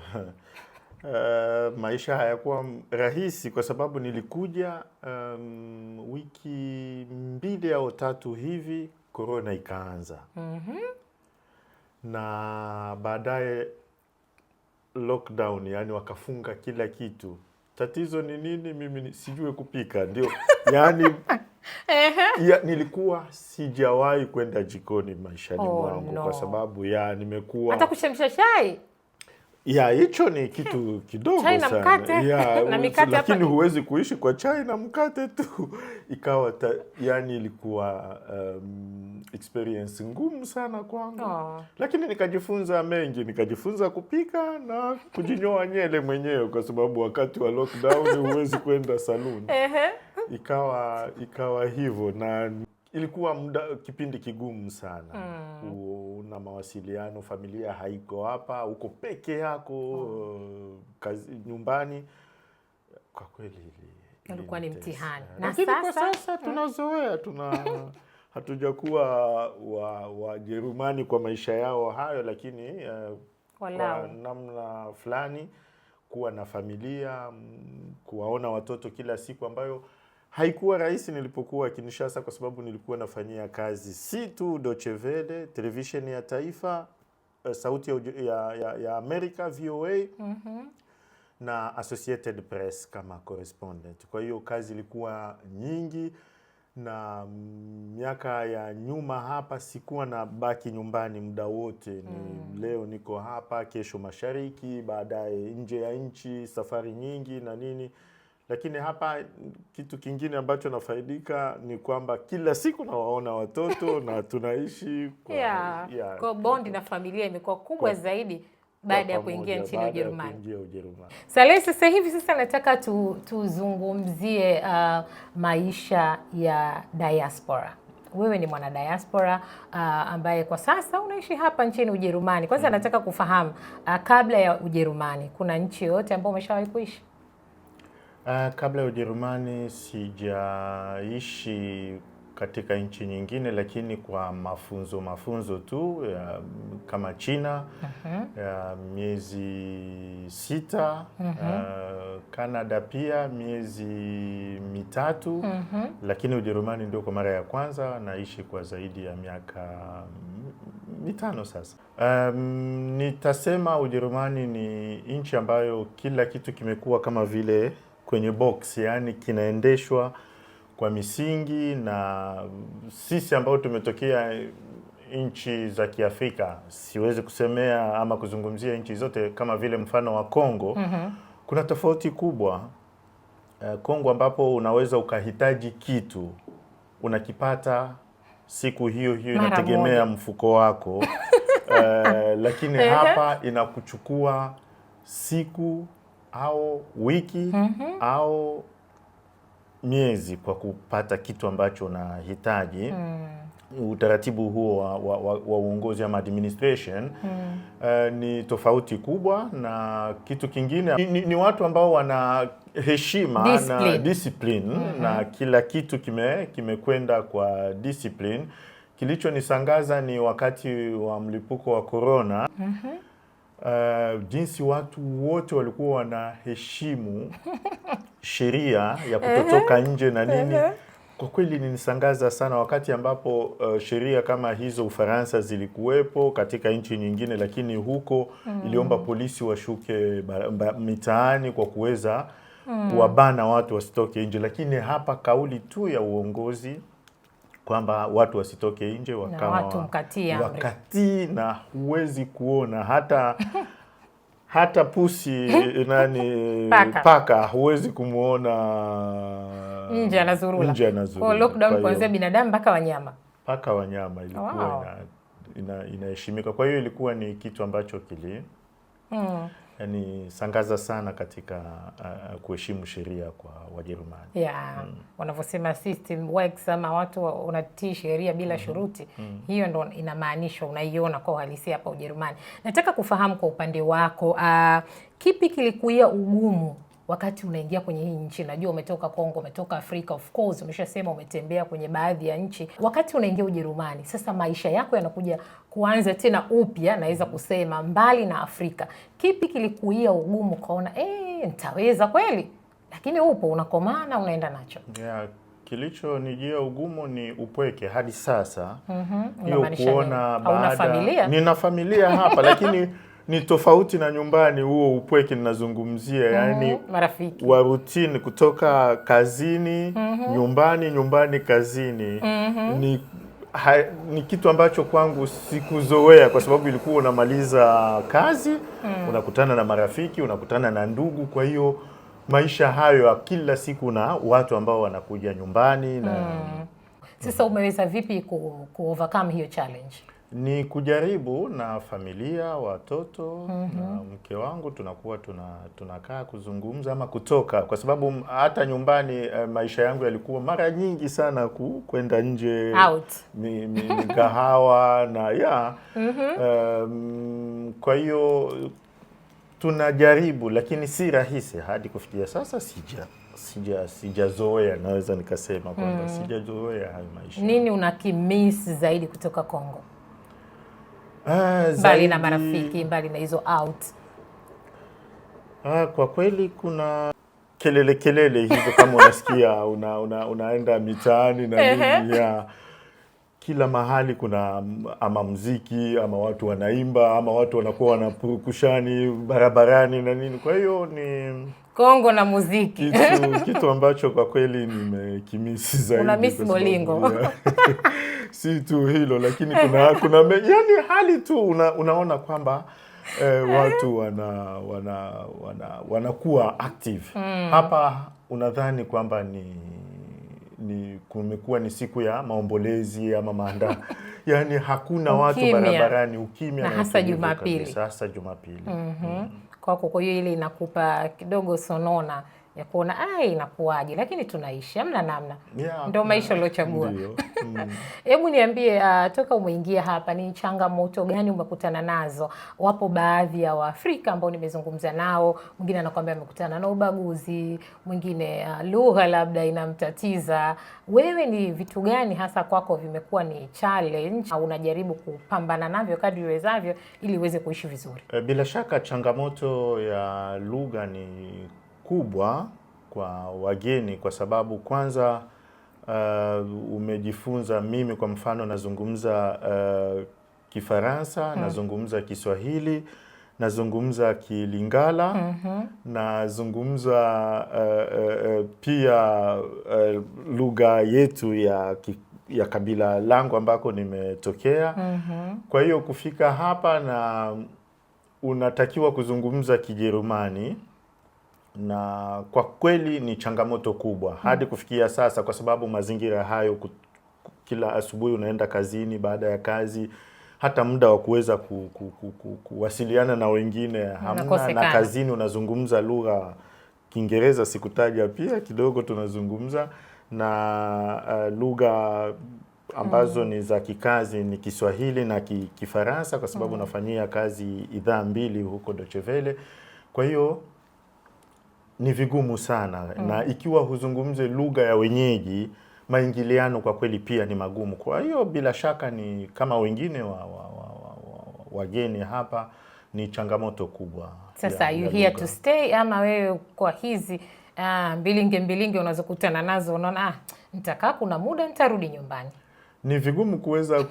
maisha hayakuwa rahisi kwa sababu nilikuja wiki 2 au 3 hivi corona ikaanza. Na baadaye lockdown, yani wakafunga kila kitu. Tatizo ni nini? Mimi sijui kupika, ndio yani nilikuwa sijawahi kwenda jikoni maishani mwangu kwa sababu nimekuwa hata kuchemsha chai. Ya, hicho ni kitu kidogo chai na sana. Mkate. Na mikate hapa. Lakini huwezi kuishi kwa chai na mkate tu. Ikawa yani ilikuwa experience ngumu sana kwangu. Lakini nikajifunza mengi, nikajifunza kupika na kujinyoa nywele mwenyewe kwa sababu wakati wa lockdown huwezi kwenda saloon. Ikawa hivyo, na ilikuwa kipindi kigumu sana. Una mawasiliano, familia haiko hapa, uko peke yako kazi, nyumbani. Kwa kweli ilikuwa ni ilinitesa. mtihani. Na Lakini kwa sasa sasa tunazoea, hatujakuwa Wajerumani kwa maisha yao hayo, lakini kwa namna fulani kuwa na familia, kuwaona watoto kila siku, ambayo haikuwa rahisi nilipokuwa Kinshasa kwa sababu nilikuwa nafanyia kazi si tu Deutsche Welle, televisheni ya taifa, sauti ya Amerika VOA na Associated Press kama correspondent. Kwa hiyo kazi ilikuwa nyingi, na miaka ya nyuma hapa sikuwa na baki nyumbani muda wote. Ni leo niko hapa, kesho mashariki, baadaye nje ya nchi, safari nyingi na nini. Lakini hapa kitu kingine ambacho nafaidika ni kwamba kila siku nawaona watoto na tunaishi kwa, Kwa bondi na familia imekuwa kubwa zaidi baada ya kuingia nchini Ujerumani. Saleh, sasa hivi sasa nataka tuzungumzie maisha ya diaspora. Wewe ni mwana diaspora ambaye kwa sasa unaishi hapa nchini Ujerumani. Kwanza nataka kufahamu kabla ya Ujerumani kuna nchi yoyote ambayo umeshawahi kuishi? Kabla ya Ujerumani sijaishi katika nchi nyingine, lakini kwa mafunzo tu kama China miezi 6, Canada pia miezi 3, lakini Ujerumani ndio kwa mara ya kwanza naishi kwa zaidi ya miaka 5 sasa. Nitasema Ujerumani ni nchi ambayo kila kitu kimekuwa kama vile kwenye box, yani kinaendeshwa kwa misingi, na sisi ambao tumetokea nchi za Kiafrika, siwezi kusemea ama kuzungumzia nchi zote, kama vile mfano wa Kongo. Kuna tofauti kubwa. Kongo ambapo unaweza ukahitaji kitu unakipata siku hiyo hiyo, inategemea mfuko wako. Lakini hapa inakuchukua siku au wiki au miezi kwa kupata kitu ambacho unahitaji. Utaratibu huo wa uongozi ama administration ni tofauti kubwa. Na kitu kingine ni watu ambao wana heshima na discipline na kila kitu kimekwenda kwa discipline. Kilichonisangaza ni wakati wa mlipuko wa corona. Jinsi watu wote walikuwa wanaheshimu sheria ya kutotoka nje na nini. Kwa kweli nilisangaza sana wakati ambapo sheria kama hizo Ufaransa zilikuwepo katika nchi nyingine, lakini huko iliomba polisi washuke mitaani kwa kuweza kuwabana watu wasitoke nje, lakini hapa kauli tu ya uongozi kwamba watu wasitoke nje wakatii, na huwezi kuona hata pusi nani paka huwezi kumuona nje anazurula. Kwa lockdown kuanzia binadamu mpaka wanyama. Mpaka wanyama ilikuwa inaheshimika. Kwa hiyo ilikuwa ni kitu ambacho kili yani sangaza sana katika kuheshimu sheria kwa Wajerumani. Yeah. Wanavyosema system works, ama watu unatii sheria bila shuruti. Hiyo ndo inamaanishwa, unaiona kwa uhalisia hapa Ujerumani. Nataka kufahamu kwa upande wako, kipi kilikuia ugumu wakati unaingia kwenye hii nchi? Najua umetoka Kongo, umetoka Afrika, of course umeshasema umetembea kwenye baadhi ya nchi. Wakati unaingia Ujerumani, sasa maisha yako yanakuja kuanza tena upya, naweza kusema mbali na Afrika. Kipi kilikuia ugumu ukaona nitaweza kweli? Lakini upo unakomana, unaenda nacho. Yeah, kilichonijia ugumu ni upweke hadi sasa. Hiyo Unamaanisha kuona nini? Hauna baada familia? Nina familia hapa lakini ni tofauti na nyumbani. Huo upweke ninazungumzia, yani Marafiki wa routine kutoka kazini nyumbani, nyumbani kazini. Ni kitu ambacho kwangu sikuzoea, kwa sababu ilikuwa unamaliza kazi unakutana na marafiki, unakutana na ndugu. Kwa hiyo maisha hayo ya kila siku na watu ambao wanakuja nyumbani na Sasa umeweza vipi ku overcome hiyo challenge? Ni kujaribu na familia, watoto na mke wangu, tunakuwa tunakaa kuzungumza ama kutoka, kwa sababu hata nyumbani maisha yangu yalikuwa mara nyingi sana kwenda nje out mikahawa na ya kwa hiyo tunajaribu, lakini si rahisi. Hadi kufikia sasa sijazoea, naweza nikasema kwamba sijazoea hayo maisha. Nini unakimiss zaidi kutoka Kongo? Mbali na marafiki, mbali na hizo out. Kwa kweli kuna kelele kelele hizo kama unasikia unaenda mitaani na nini ya kila mahali kuna ama mziki ama watu wanaimba ama watu wanakuwa wanapurukushani barabarani na nini. Kwa hiyo ni Kongo na muziki kitu ambacho kwa kweli nimekimisi zaidi. Unamisi bolingo. Si tu hilo lakini kuna yani hali tu unaona kwamba watu wanakuwa active. Hapa unadhani kwamba ni kumekuwa ni siku ya maombolezi ama maanda, yani hakuna watu barabarani, ukimya na hasa Jumapili. Hasa Jumapili. Kwako, kwa hiyo ile inakupa kidogo sonona ya kuona ai inakuwaje, lakini tunaishi, hamna namna, ndio maisha uliochagua. Hebu niambie, toka umeingia hapa ni changamoto gani umekutana nazo? Wapo baadhi ya Waafrika ambao nimezungumza nao, mwingine anakuambia amekutana na ubaguzi, mwingine lugha labda inamtatiza. Wewe ni vitu gani hasa kwako vimekuwa ni challenge au unajaribu kupambana navyo kadri uwezavyo ili uweze kuishi vizuri? Bila shaka changamoto ya lugha ni kubwa kwa wageni, kwa sababu kwanza umejifunza. Mimi kwa mfano nazungumza Kifaransa, nazungumza Kiswahili, nazungumza Kilingala, nazungumza pia lugha yetu ya kabila langu ambako nimetokea. Kwa hiyo kufika hapa na unatakiwa kuzungumza Kijerumani, na kwa kweli ni changamoto kubwa hadi kufikia sasa, kwa sababu mazingira hayo, kila asubuhi unaenda kazini, baada ya kazi hata muda wa kuweza kuwasiliana na wengine hamna, na kazini unazungumza lugha Kiingereza, sikutaja pia kidogo tunazungumza na lugha ambazo ni za kikazi ni Kiswahili na Kifaransa, kwa sababu nafanyia kazi idhaa mbili huko Deutsche Welle. Kwa hiyo ni vigumu sana na ikiwa huzungumze lugha ya wenyeji, maingiliano kwa kweli pia ni magumu. Kwa hiyo bila shaka ni kama wengine wageni hapa, ni changamoto kubwa. Sasa you here to stay ama wewe kwa hizi mbilinge mbilinge unazokutana nazo unaona nitakaa kuna muda nitarudi nyumbani? Ni vigumu kuweza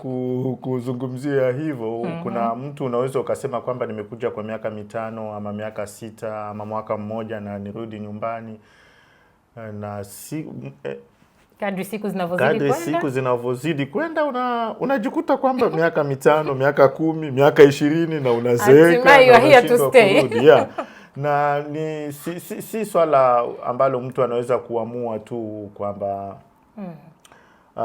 kuzungumzia hivyo. Kuna mtu unaweza ukasema kwamba nimekuja kwa miaka 5 ama miaka 6 ama mwaka mmoja na nirudi nyumbani, na kadri siku zinavyozidi kwenda unajikuta kwamba miaka 5, miaka 10, miaka 20 na unazeeka na unashindwa kurudi. Yeah. Na ni si swala ambalo mtu anaweza kuamua tu kwamba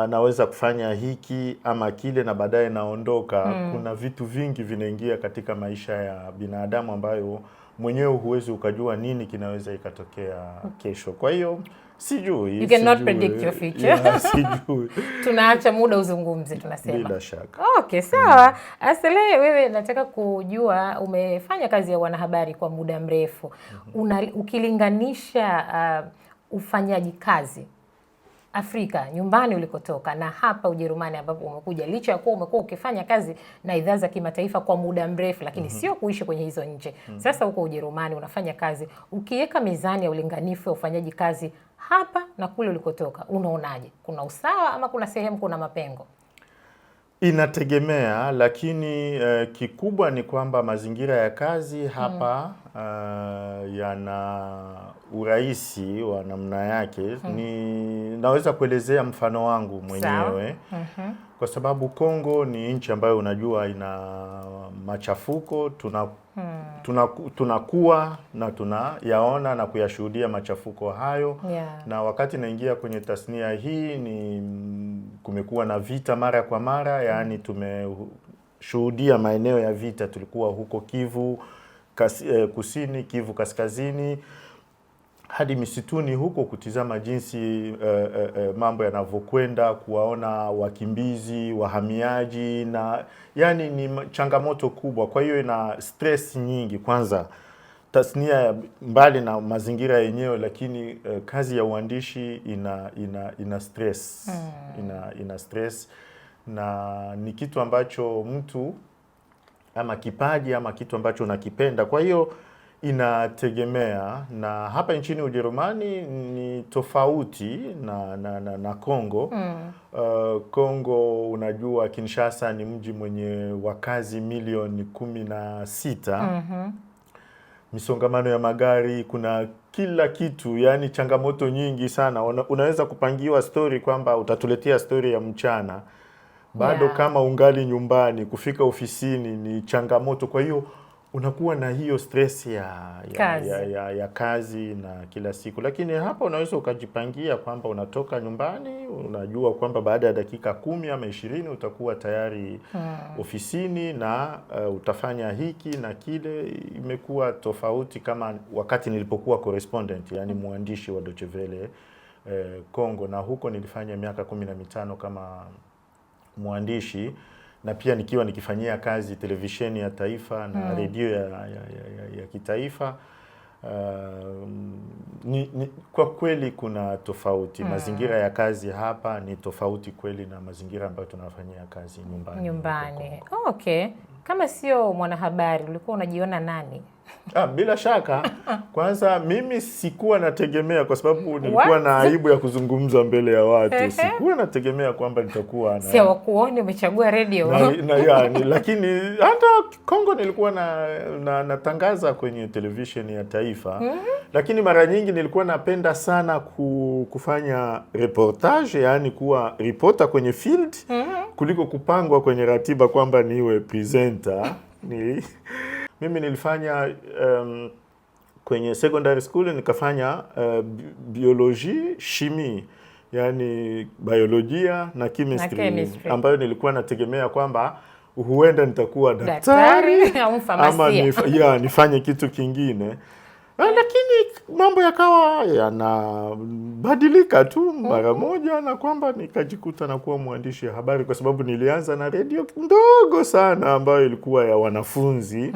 naweza kufanya hiki ama kile na baadaye naondoka. Kuna vitu vingi vinaingia katika maisha ya binadamu ambayo mwenyewe huwezi ukajua nini kinaweza ikatokea kesho. Kwa hiyo sijui. You cannot sijui. Predict your future. Yeah, sijui. Tunaacha muda uzungumze, tunasema. Bila shaka. Okay, sawa. Saleh, wewe nataka kujua umefanya kazi ya wanahabari kwa muda mrefu. Ukilinganisha ufanyaji kazi Afrika nyumbani ulikotoka na hapa Ujerumani ambapo umekuja, licha ya kuwa umekuwa ukifanya kazi na idhaa za kimataifa kwa muda mrefu, lakini sio kuishi kwenye hizo nchi. Sasa huko Ujerumani unafanya kazi, ukiweka mizani ya ulinganifu ya ufanyaji kazi hapa na kule ulikotoka, unaonaje? Kuna usawa ama kuna sehemu kuna mapengo? Inategemea, lakini kikubwa ni kwamba mazingira ya kazi hapa yana urahisi wa namna yake. Ni naweza kuelezea mfano wangu mwenyewe kwa sababu Kongo ni nchi ambayo unajua ina machafuko, tunakuwa na tunayaona na kuyashuhudia machafuko hayo na wakati naingia kwenye tasnia hii ni kumekuwa na vita mara kwa mara, yaani tumeshuhudia maeneo ya vita. Tulikuwa huko Kivu Kusini, Kivu Kaskazini hadi misituni huko kutizama jinsi mambo yanavyokwenda, kuwaona wakimbizi, wahamiaji na yani ni changamoto kubwa. Kwa hiyo ina stress nyingi. Kwanza tasnia mbali na mazingira yenyewe, lakini kazi ya uandishi ina stress ina stress na ni kitu ambacho mtu ama kipaji ama kitu ambacho unakipenda. Kwa hiyo inategemea, na hapa nchini Ujerumani ni tofauti na Kongo. Kongo unajua Kinshasa ni mji mwenye wakazi milioni 16. Misongamano ya magari, kuna kila kitu, yani changamoto nyingi sana. Unaweza kupangiwa story kwamba utatuletea story ya mchana, bado kama ungali nyumbani, kufika ofisini ni changamoto. Kwa hiyo unakuwa na hiyo stress Kazi. ya kazi na kila siku, lakini hapa unaweza ukajipangia kwamba unatoka nyumbani, unajua kwamba baada ya dakika 10 ama 20 utakuwa tayari ofisini na utafanya hiki na kile. Imekuwa tofauti kama wakati nilipokuwa correspondent, yani mwandishi wa Deutsche Welle Kongo, na huko nilifanya miaka 15 kama mwandishi na pia nikiwa nikifanyia kazi televisheni ya taifa na redio ya kitaifa. Kwa kweli kuna tofauti. Mazingira ya kazi hapa ni tofauti kweli na mazingira ambayo tunafanyia kazi nyumbani huko Nyumbani. Kongo. Okay. Kama sio mwanahabari, ulikuwa unajiona nani? Ah, bila shaka. Kwanza mimi sikuwa nategemea kwa sababu nilikuwa What? na aibu ya kuzungumza mbele ya watu. Sikuwa nategemea kwamba nitakuwa na Si hawakuoni umechagua redio. Yani, lakini hata Kongo nilikuwa natangaza kwenye televisheni ya taifa lakini mara nyingi nilikuwa napenda sana kufanya reportage, yani kuwa reporter kwenye field kuliko kupangwa kwenye ratiba kwamba niwe presenter. Mimi nilifanya kwenye secondary school nikafanya biologie chimie, yani biolojia na chemistry, Na chemistry. Ambayo nilikuwa nategemea kwamba huenda nitakuwa daktari Daktari au ama mfamasia. nifanye kitu kingine. Lakini mambo yakawa yanabadilika tu mara moja, na kwamba nikajikuta na kuwa mwandishi wa habari, kwa sababu nilianza na redio ndogo sana ambayo ilikuwa ya wanafunzi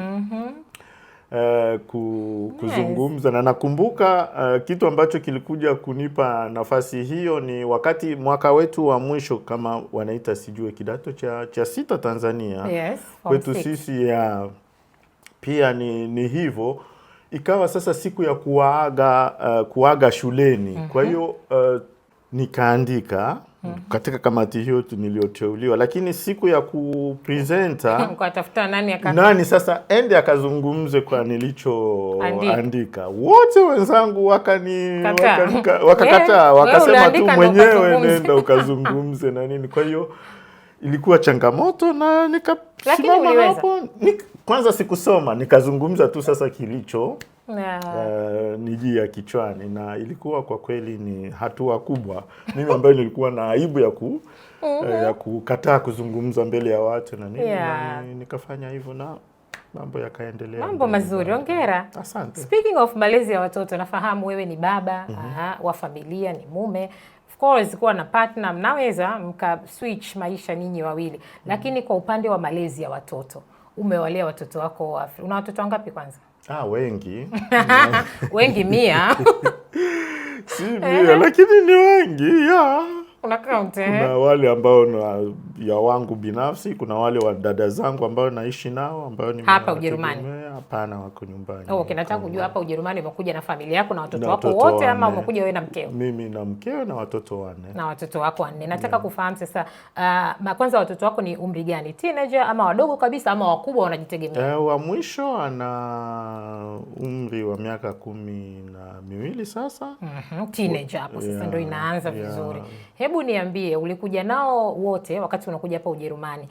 kuzungumza na nakumbuka kitu ambacho kilikuja kunipa nafasi hiyo ni wakati mwaka wetu wa mwisho, kama wanaita sijue kidato cha sita Tanzania, Yes, form kwetu six. sisi ya pia ni hivyo. Ikawa sasa siku ya kuaga shuleni. Kwa hiyo nikaandika katika kamati hiyo niliyoteuliwa, lakini siku ya kupresenta Mkatafuta nani aka nani sasa ende akazungumze kwa Andika. nilichoandika. Wote wenzangu Kataa. wakakataa, Wewe wakasema tu uliandika ndo mwenyewe ukazungumze. nenda ukazungumze na nini. Kwa hiyo ilikuwa changamoto na Lakini nikasimama uliweza. hapo. Kwanza sikusoma, nikazungumza tu sasa kilicho Nijia kichwani, na ilikuwa kwa kweli ni hatua kubwa mimi ambayo nilikuwa na aibu ya ya kukataa kuzungumza mbele ya watu na nini, na nikafanya hivyo na mambo yakaendelea. Mambo mazuri, hongera. Asante. Speaking of malezi ya watoto, nafahamu wewe ni baba wa familia, ni mume. Of course kuwa na partner mnaweza mka switch maisha ninyi wawili, lakini kwa upande wa malezi ya watoto, umewalea watoto wako una watoto wangapi kwanza? Wengi. Wengi 100. Si 100, lakini ni wengi, yeah. Una count, Kuna wale ambao na ya wangu binafsi, kuna wale wa dada zangu ambao naishi nao ambao ni hapa Ujerumani. Hapana, wako nyumbani. Okay, nataka kujua hapa Ujerumani umekuja na familia yako na watoto wako wote ama umekuja wewe na mkeo? Mimi na mkeo na watoto 4. Na watoto wako 4. Nataka kufahamu sasa, kwanza watoto wako ni umri gani? Teenager ama wadogo kabisa ama wakubwa wanajitegemea? Wa mwisho ana umri wa miaka 12 sasa. Teenager hapo sasa ndio inaanza vizuri. Hebu niambie, ulikuja nao wote wakati unakuja hapa Ujerumani.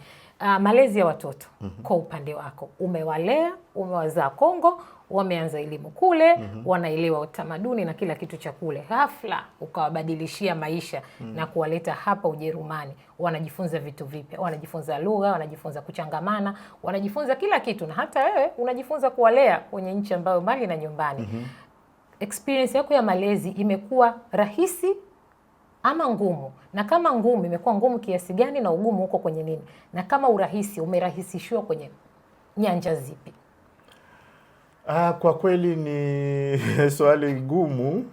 Malezi ya watoto kwa upande wako, umewalea, umewazaa Kongo, wameanza elimu kule, wanaelewa utamaduni na kila kitu cha kule. Ghafla ukawabadilishia maisha na kuwaleta hapa Ujerumani. Wanajifunza vitu vipya, wanajifunza lugha, wanajifunza kuchangamana, wanajifunza kila kitu, na hata wewe unajifunza kuwalea kwenye nchi ambayo mbali na nyumbani. Experience yako ya malezi imekuwa rahisi ama ngumu? Na kama ngumu, imekuwa ngumu kiasi gani na ugumu uko kwenye nini? Na kama urahisi, umerahisishiwa kwenye nyanja zipi? Kwa kweli ni swali gumu.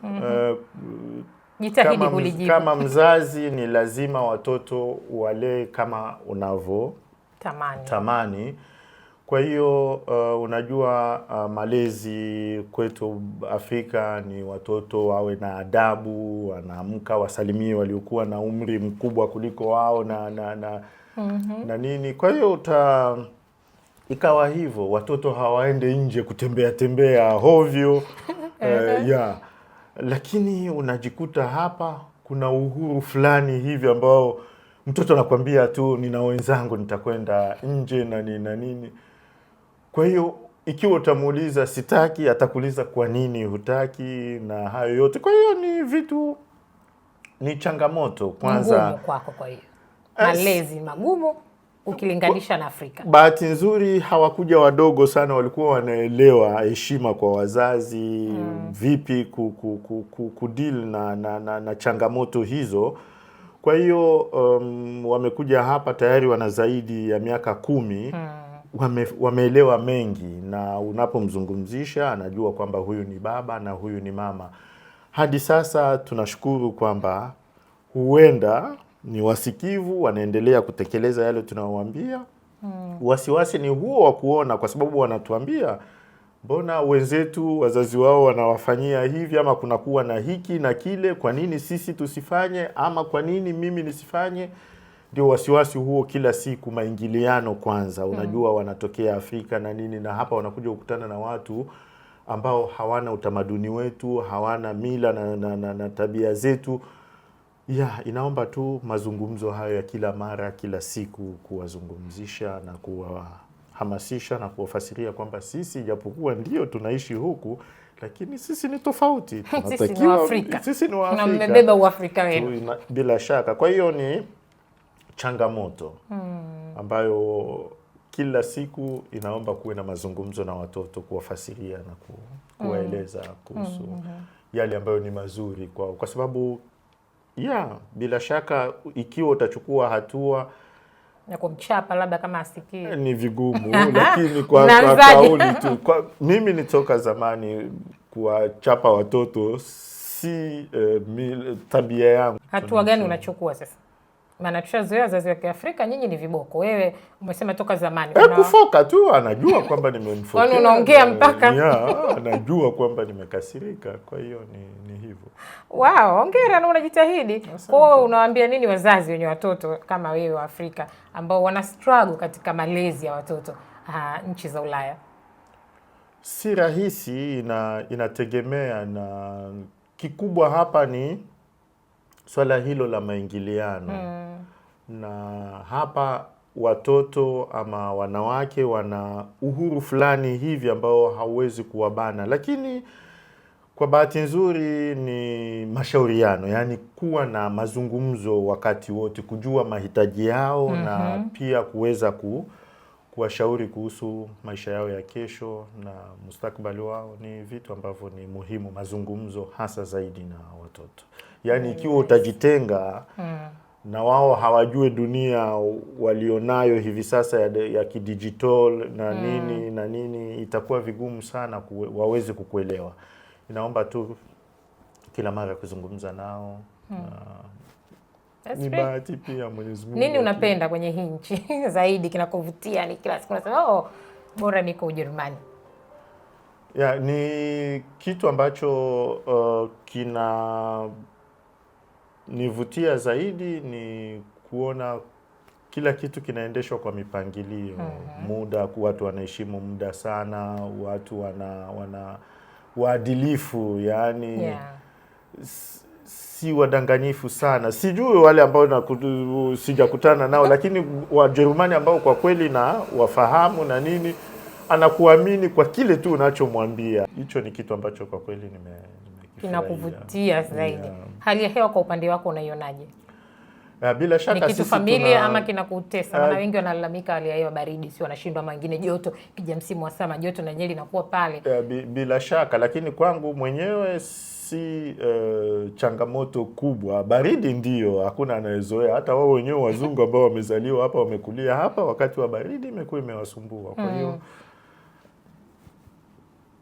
Jitahidi kulijibu. Kama mzazi ni lazima watoto walee kama unavyo tamani. Kwa hiyo unajua malezi kwetu Afrika ni watoto wawe na adabu, wanaamka wasalimie waliokuwa na umri mkubwa kuliko wao na nini. Kwa hiyo ikawa hivyo, watoto hawaende nje kutembea tembea hovyo. Lakini unajikuta hapa kuna uhuru fulani hivi ambao mtoto anakuambia tu nina wenzangu nitakwenda nje na nini na nini. Kwa hiyo ikiwa utamuuliza sitaki, atakuuliza kwa nini hutaki na hayo yote. Kwa hiyo ni vitu, ni changamoto kwanza. Ngumu kwako kwa hiyo. Malezi magumu ukilinganisha na Afrika. Bahati nzuri hawakuja wadogo sana, walikuwa wanaelewa heshima kwa wazazi, vipi ku deal na changamoto hizo. Kwa hiyo wamekuja hapa tayari wana zaidi ya miaka 10. Wameelewa mengi, na unapomzungumzisha anajua kwamba huyu ni baba na huyu ni mama. Hadi sasa tunashukuru kwamba huenda ni wasikivu, wanaendelea kutekeleza yale tunawaambia. Wasiwasi ni huo wa kuona, kwa sababu wanatuambia mbona wenzetu wazazi wao wanawafanyia hivi, ama kunakuwa na hiki na kile, kwa nini sisi tusifanye, ama kwa nini mimi nisifanye? Ndio wasiwasi huo kila siku, maingiliano kwanza. Unajua wanatokea Afrika na nini, na hapa wanakuja kukutana na watu ambao hawana utamaduni wetu, hawana mila na tabia zetu. Inaomba tu mazungumzo hayo ya kila mara, kila siku, kuwazungumzisha na kuwahamasisha na kuwafasiria kwamba sisi japokuwa ndio tunaishi huku, lakini sisi ni tofauti. Sisi ni Waafrika. Sisi ni Waafrika. Na mmebeba Uafrika wenu. Bila shaka. Kwa hiyo ni changamoto ambayo kila siku inaomba kuwe na mazungumzo na watoto, kuwafasiria na kuwaeleza kuhusu yale ambayo ni mazuri kwao, kwa sababu bila shaka ikiwa utachukua hatua na kumchapa labda kama asikie ni vigumu, lakini kwa kauli tu. Mimi nitoka zamani kuwachapa watoto si tabia yangu. Hatua gani unachukua sasa? Maana tushazoea wazazi wa Kiafrika nyinyi ni viboko. Wewe umesema toka zamani. Kufoka tu, anajua kwamba nimemfokea. Kwani unaongea mpaka? Anajua kwamba nimekasirika. Kwa hiyo ni hivyo. Wow, hongera na unajitahidi. Kwa hiyo unawaambia nini wazazi wenye watoto kama wewe wa Afrika ambao wana struggle katika malezi ya watoto nchi za Ulaya? Si rahisi, inategemea, na kikubwa hapa ni swala hilo la maingiliano. Na hapa watoto ama wanawake wana uhuru fulani hivi ambao hauwezi kuwabana, lakini kwa bahati nzuri ni mashauriano, yaani kuwa na mazungumzo wakati wote, kujua mahitaji yao na pia kuweza kuwashauri kuhusu maisha yao ya kesho na mustakabali wao ni vitu ambavyo ni muhimu, mazungumzo hasa zaidi na watoto. Yaani ikiwa utajitenga na wao hawajue dunia walionayo hivi sasa ya kidigital na nini na nini, itakuwa vigumu sana waweze kukuelewa. Inaomba tu kila mara kuzungumza nao. That's Ni great. bahati pia Mwenyezi Mungu. Nini unapenda kwenye hii nchi zaidi kinakuvutia? Ni kila siku unasema oh, bora niko Ujerumani. Ya, ni kitu ambacho kina nivutia zaidi ni kuona kila kitu kinaendeshwa kwa mipangilio. Muda, watu wanaheshimu muda sana, watu wana waadilifu, yani si wadanganyifu sana. Sijui wale ambao sijakutana nao, lakini Wajerumani ambao kwa kweli na wafahamu na nini, anakuamini kwa kile tu unachomwambia. Hicho ni kitu ambacho kwa kweli nimekifurahia. Kinakuvutia zaidi. Hali ya hewa kwa upande wako unaionaje? Bila shaka Ni kitu sisi familia ama kinakutesa? Maana wengi wanalalamika hali ya hewa baridi, sio wanashindwa, ama wengine joto, kija msimu wa sama joto na nyeli inakuwa pale. Bila shaka, lakini kwangu mwenyewe si changamoto kubwa. Baridi ndio hakuna anayezoea, hata wao wenyewe wazungu ambao wamezaliwa hapa wamekulia hapa, wakati wa baridi imekuwa imewasumbua. Kwa hiyo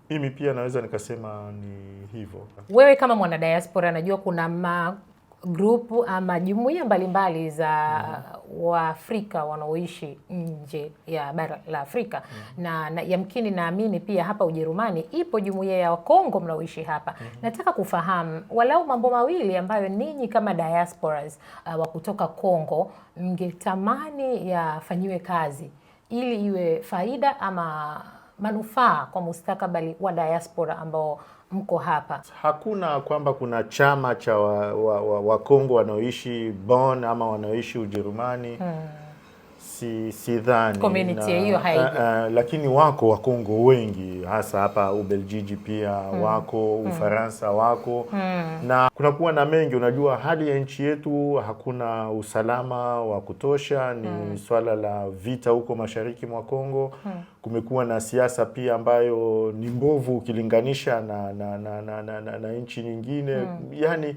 mimi pia naweza nikasema ni hivyo. Wewe kama mwana diaspora, najua kuna magrupu ama jumuiya mbalimbali za Waafrika wanaoishi nje ya bara la Afrika. Na yamkini naamini pia hapa Ujerumani ipo jumuiya ya Wakongo mnaoishi hapa. Nataka kufahamu walau mambo mawili ambayo ninyi kama diasporas wa kutoka Kongo mngetamani yafanyiwe kazi ili iwe faida ama manufaa kwa mustakabali wa diaspora ambao mko hapa. Hakuna kwamba kuna chama cha Wakongo wanaoishi Bonn ama wanaoishi Ujerumani. Sidhani. Community hiyo haipo. Lakini wako Wakongo wengi hasa hapa Ubeljiji pia wako, Ufaransa wako. Na kunakuwa na mengi, unajua hali ya nchi yetu hakuna usalama wa kutosha, ni swala la vita huko mashariki mwa Kongo. Kumekuwa na siasa pia ambayo ni mbovu ukilinganisha na nchi nyingine. Yaani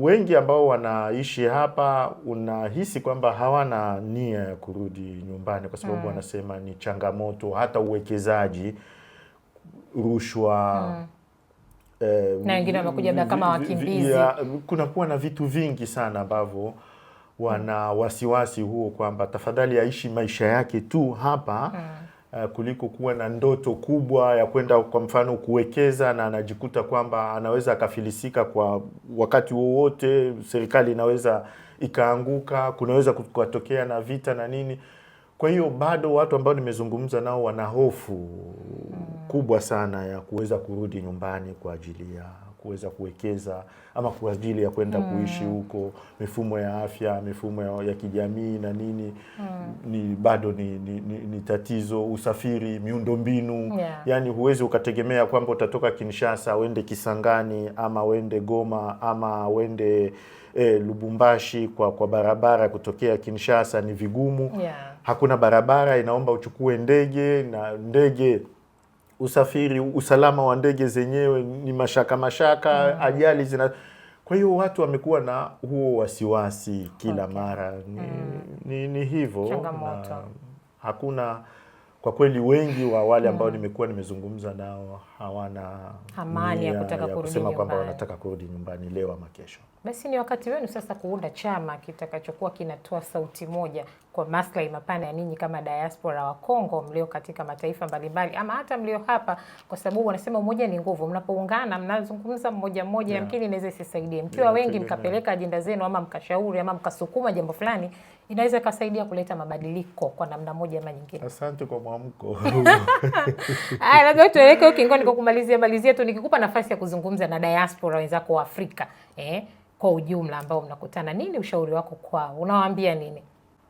wengi ambao wanaishi hapa unahisi kwamba hawana nia ya kurudi nyumbani kwa sababu wanasema ni changamoto, hata uwekezaji, rushwa, Na wengine wamekuja labda kama wakimbizi. Kunakuwa na vitu vingi sana ambavyo wana wasiwasi huo kwamba tafadhali aishi maisha yake tu hapa kuliko kuwa na ndoto kubwa ya kwenda kwa mfano kuwekeza, na anajikuta kwamba anaweza akafilisika kwa wakati wowote, serikali inaweza ikaanguka, kunaweza kutokea na vita na nini. Kwa hiyo bado watu ambao nimezungumza nao wana hofu kubwa sana ya kuweza kurudi nyumbani kwa ajili ya kuweza kuwekeza ama kwa ajili ya kwenda kuishi huko. Mifumo ya afya, mifumo ya kijamii na nini ni bado ni tatizo. Usafiri, miundombinu, yani huwezi ukategemea kwamba utatoka Kinshasa uende Kisangani ama uende Goma ama uende Lubumbashi kwa barabara kutokea Kinshasa ni vigumu. Hakuna barabara, inaomba uchukue ndege, na ndege usafiri, usalama wa ndege zenyewe ni mashaka mashaka, ajali zina. Kwa hiyo watu wamekuwa na huo wasiwasi kila mara. Ni hivyo. Changamoto. Na hakuna kwa kweli, wengi wa wale ambao nimekuwa nimezungumza nao hawana amani ya kutaka ya kurudi kusema kwamba nyumbani. wanataka kurudi nyumbani leo ama kesho. Basi ni wakati wenu sasa kuunda chama kitakachokuwa kinatoa sauti moja kwa maslahi mapana ya ninyi kama diaspora wa Kongo mlio katika mataifa mbalimbali ama hata mlio hapa, kwa sababu wanasema umoja ni nguvu. Mnapoungana mnazungumza mmoja mmoja, yamkini inaweza isisaidie. Mkiwa wengi mkapeleka ajenda zenu ama mkashauri ama mkasukuma jambo fulani, inaweza ikasaidia kuleta mabadiliko kwa namna moja ama nyingine. Asante kwa mwamko. Haya, labda tueleke ukingoni kwa kumalizia malizia tu, nikikupa nafasi ya kuzungumza na diaspora wenzako wa Afrika kwa ujumla ambao mnakutana, nini ushauri wako kwao? Unawaambia nini?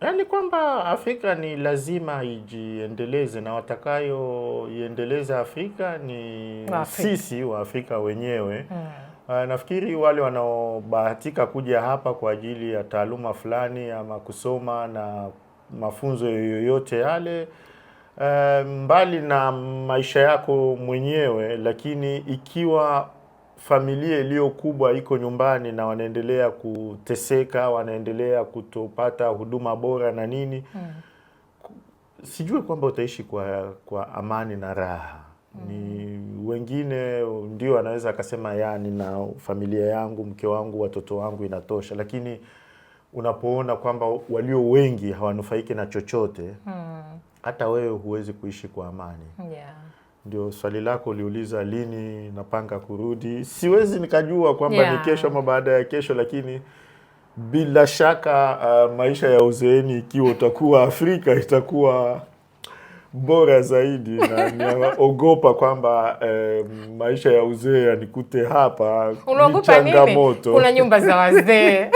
Yaani kwamba Afrika ni lazima ijiendeleze na watakayoiendeleza Afrika ni Waafrika. sisi wa Afrika wenyewe. Nafikiri wale wanaobahatika kuja hapa kwa ajili ya taaluma fulani ama kusoma na mafunzo yoyote yale, mbali na maisha yako mwenyewe, lakini ikiwa familia iliyo kubwa iko nyumbani na wanaendelea kuteseka, wanaendelea kutopata huduma bora na nini, sijue kwamba utaishi kwa amani na raha. Ni wengine ndio wanaweza akasema ya nina familia yangu, mke wangu, watoto wangu inatosha, lakini unapoona kwamba walio wengi hawanufaiki na chochote, hata wewe huwezi kuishi kwa amani. Ndio swali lako uliuliza lini napanga kurudi. Siwezi nikajua kwamba ni kesho ama baada ya kesho, lakini bila shaka maisha ya uzeeni ikiwa utakuwa Afrika itakuwa bora zaidi, na ninaogopa kwamba maisha ya uzee yanikute hapa ni Unaogopa nini? changamoto. Kuna nyumba za wazee.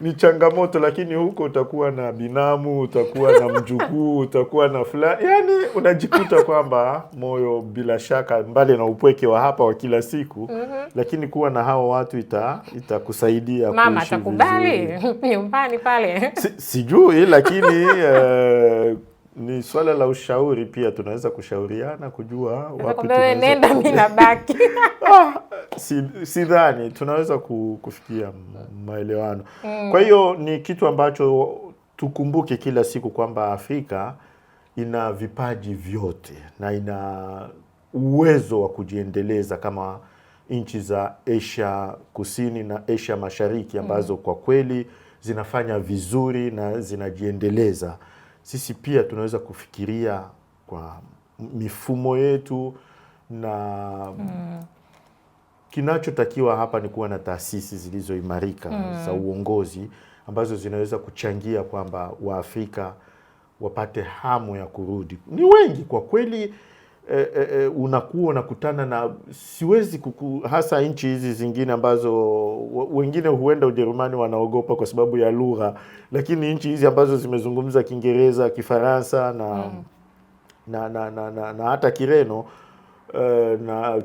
Ni changamoto, lakini huko utakuwa na binamu, utakuwa na mjukuu, utakuwa na fulani, yani unajikuta kwamba moyo bila shaka, mbali na upweke wa hapa wa kila siku, lakini kuwa na hao watu itakusaidia Mama kuishi atakubali vizuri. nyumbani pale. Sijui, lakini ni swala la ushauri pia, tunaweza kushauriana kujua wapi Nakwambia wewe tunaweza nenda, mimi nabaki. Sidhani tunaweza kufikia maelewano. Kwa hiyo ni kitu ambacho tukumbuke kila siku kwamba Afrika ina vipaji vyote na ina uwezo wa kujiendeleza kama nchi za Asia Kusini na Asia Mashariki ambazo kwa kweli zinafanya vizuri na zinajiendeleza. Sisi pia tunaweza kufikiria kwa mifumo yetu na kinachotakiwa hapa ni kuwa na taasisi zilizoimarika za uongozi ambazo zinaweza kuchangia kwamba Waafrika wapate hamu ya kurudi. Ni wengi kwa kweli. Unakuwa unakutana na siwezi hasa nchi hizi zingine ambazo wengine huenda Ujerumani wanaogopa kwa sababu ya lugha, lakini nchi hizi ambazo zimezungumza Kiingereza, Kifaransa na hata Kireno na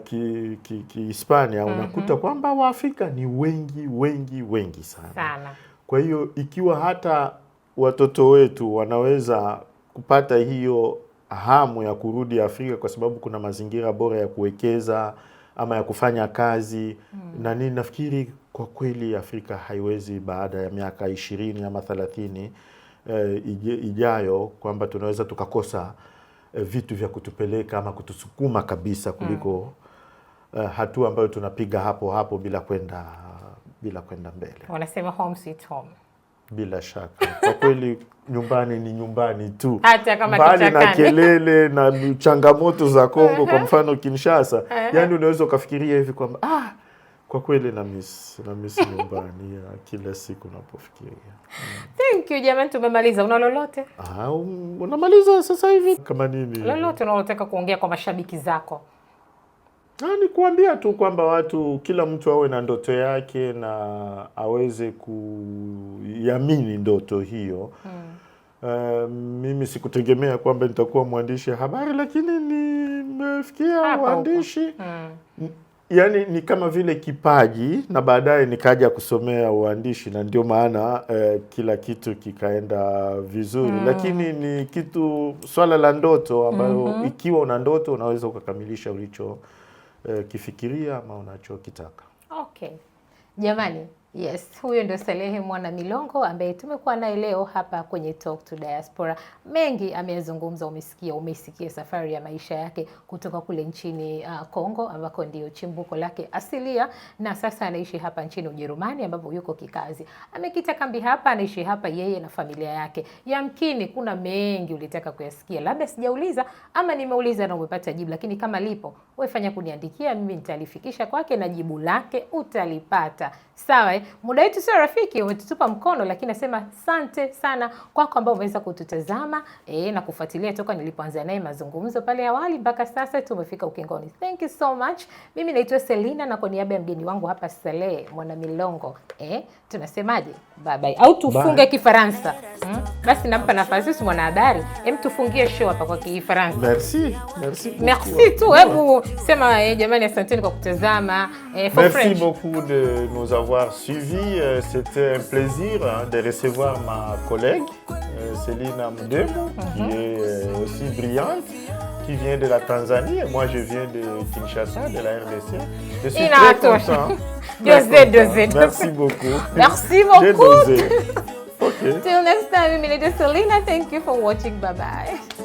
Kihispania unakuta kwamba Waafrika ni wengi wengi wengi sana. Sana. Kwa hiyo ikiwa hata watoto wetu wanaweza kupata hiyo hamu ya kurudi Afrika kwa sababu kuna mazingira bora ya kuwekeza ama ya kufanya kazi na nini, nafikiri kwa kweli Afrika haiwezi baada ya miaka 20 ama 30 ijayo kwamba tunaweza tukakosa vitu vya kutupeleka ama kutusukuma kabisa kuliko hatua ambayo tunapiga hapo hapo bila kwenda mbele. Wanasema home sweet home. Bila shaka kwa kweli nyumbani ni nyumbani tu, Hata kama mbali na kichakani. kelele na changamoto za Kongo, kwa mfano Kinshasa, yani unaweza ukafikiria hivi kwamba kwa kweli na miss nyumbani ya kila siku napofikiria. Thank you jamani, tumemaliza. Una lolote? Unamaliza sasa hivi kama nini? Lolote unalotaka kuongea kwa mashabiki zako? Ni kuambia tu kwamba watu, kila mtu awe na ndoto yake na aweze kuiamini ndoto hiyo. Mimi sikutegemea kwamba nitakuwa mwandishi habari, lakini nimefikia uandishi. Yaani ni kama vile kipaji, na baadaye nikaja kusomea uandishi, na ndio maana kila kitu kikaenda vizuri. Lakini ni kitu, swala la ndoto ambayo ikiwa una ndoto unaweza ukakamilisha ulicho kifikiria ama unachokitaka. Okay. Jamani, yes, huyo ndio Salehe Mwana Milongo ambaye tumekuwa naye leo hapa kwenye Talk to Diaspora. Mengi ameyazungumza, umesikia safari ya maisha yake kutoka kule nchini Kongo ambako ndio chimbuko lake asilia, na sasa anaishi hapa nchini Ujerumani ambapo yuko kikazi. Amekita kambi hapa, anaishi hapa yeye na familia yake. Yamkini kuna mengi ulitaka kuyasikia, labda sijauliza ama nimeuliza na umepata jibu, lakini kama lipo wewe fanya kuniandikia, mimi nitalifikisha kwake na jibu lake utalipata. Sawa, eh? Muda wetu sio rafiki, umetutupa mkono, lakini nasema asante sana kwako ambao umeweza kututazama na kufuatilia toka nilipoanza naye mazungumzo pale awali mpaka sasa tumefika ukingoni. Thank you so much. Mimi naitwa Selina na kwa niaba ya mgeni wangu hapa Saleh Mwanamilongo, tunasemaje? Bye bye. Au tufunge Bye. Kifaransa. Basi nampa nafasi sisi mwanahabari. Hem, tufungie show hapa kwa Kifaransa. Merci, merci beaucoup. Merci tu, hebu sema jamani, asanteni kwa kutazama. For Merci French. Beaucoup de nous avoir suivis. C'était un plaisir, hein, de recevoir ma collègue Céline Mdemo, qui est aussi brillante, qui vient de la Tanzanie. Et moi, je viens de Kinshasa, de la RDC. Je suis très Inatosha. content. Très Dosé, content. dosé. Merci beaucoup. Merci J'ai beaucoup. dosé. Ok. Till next time, mimi naitwa Selina. Thank you for watching. Bye bye.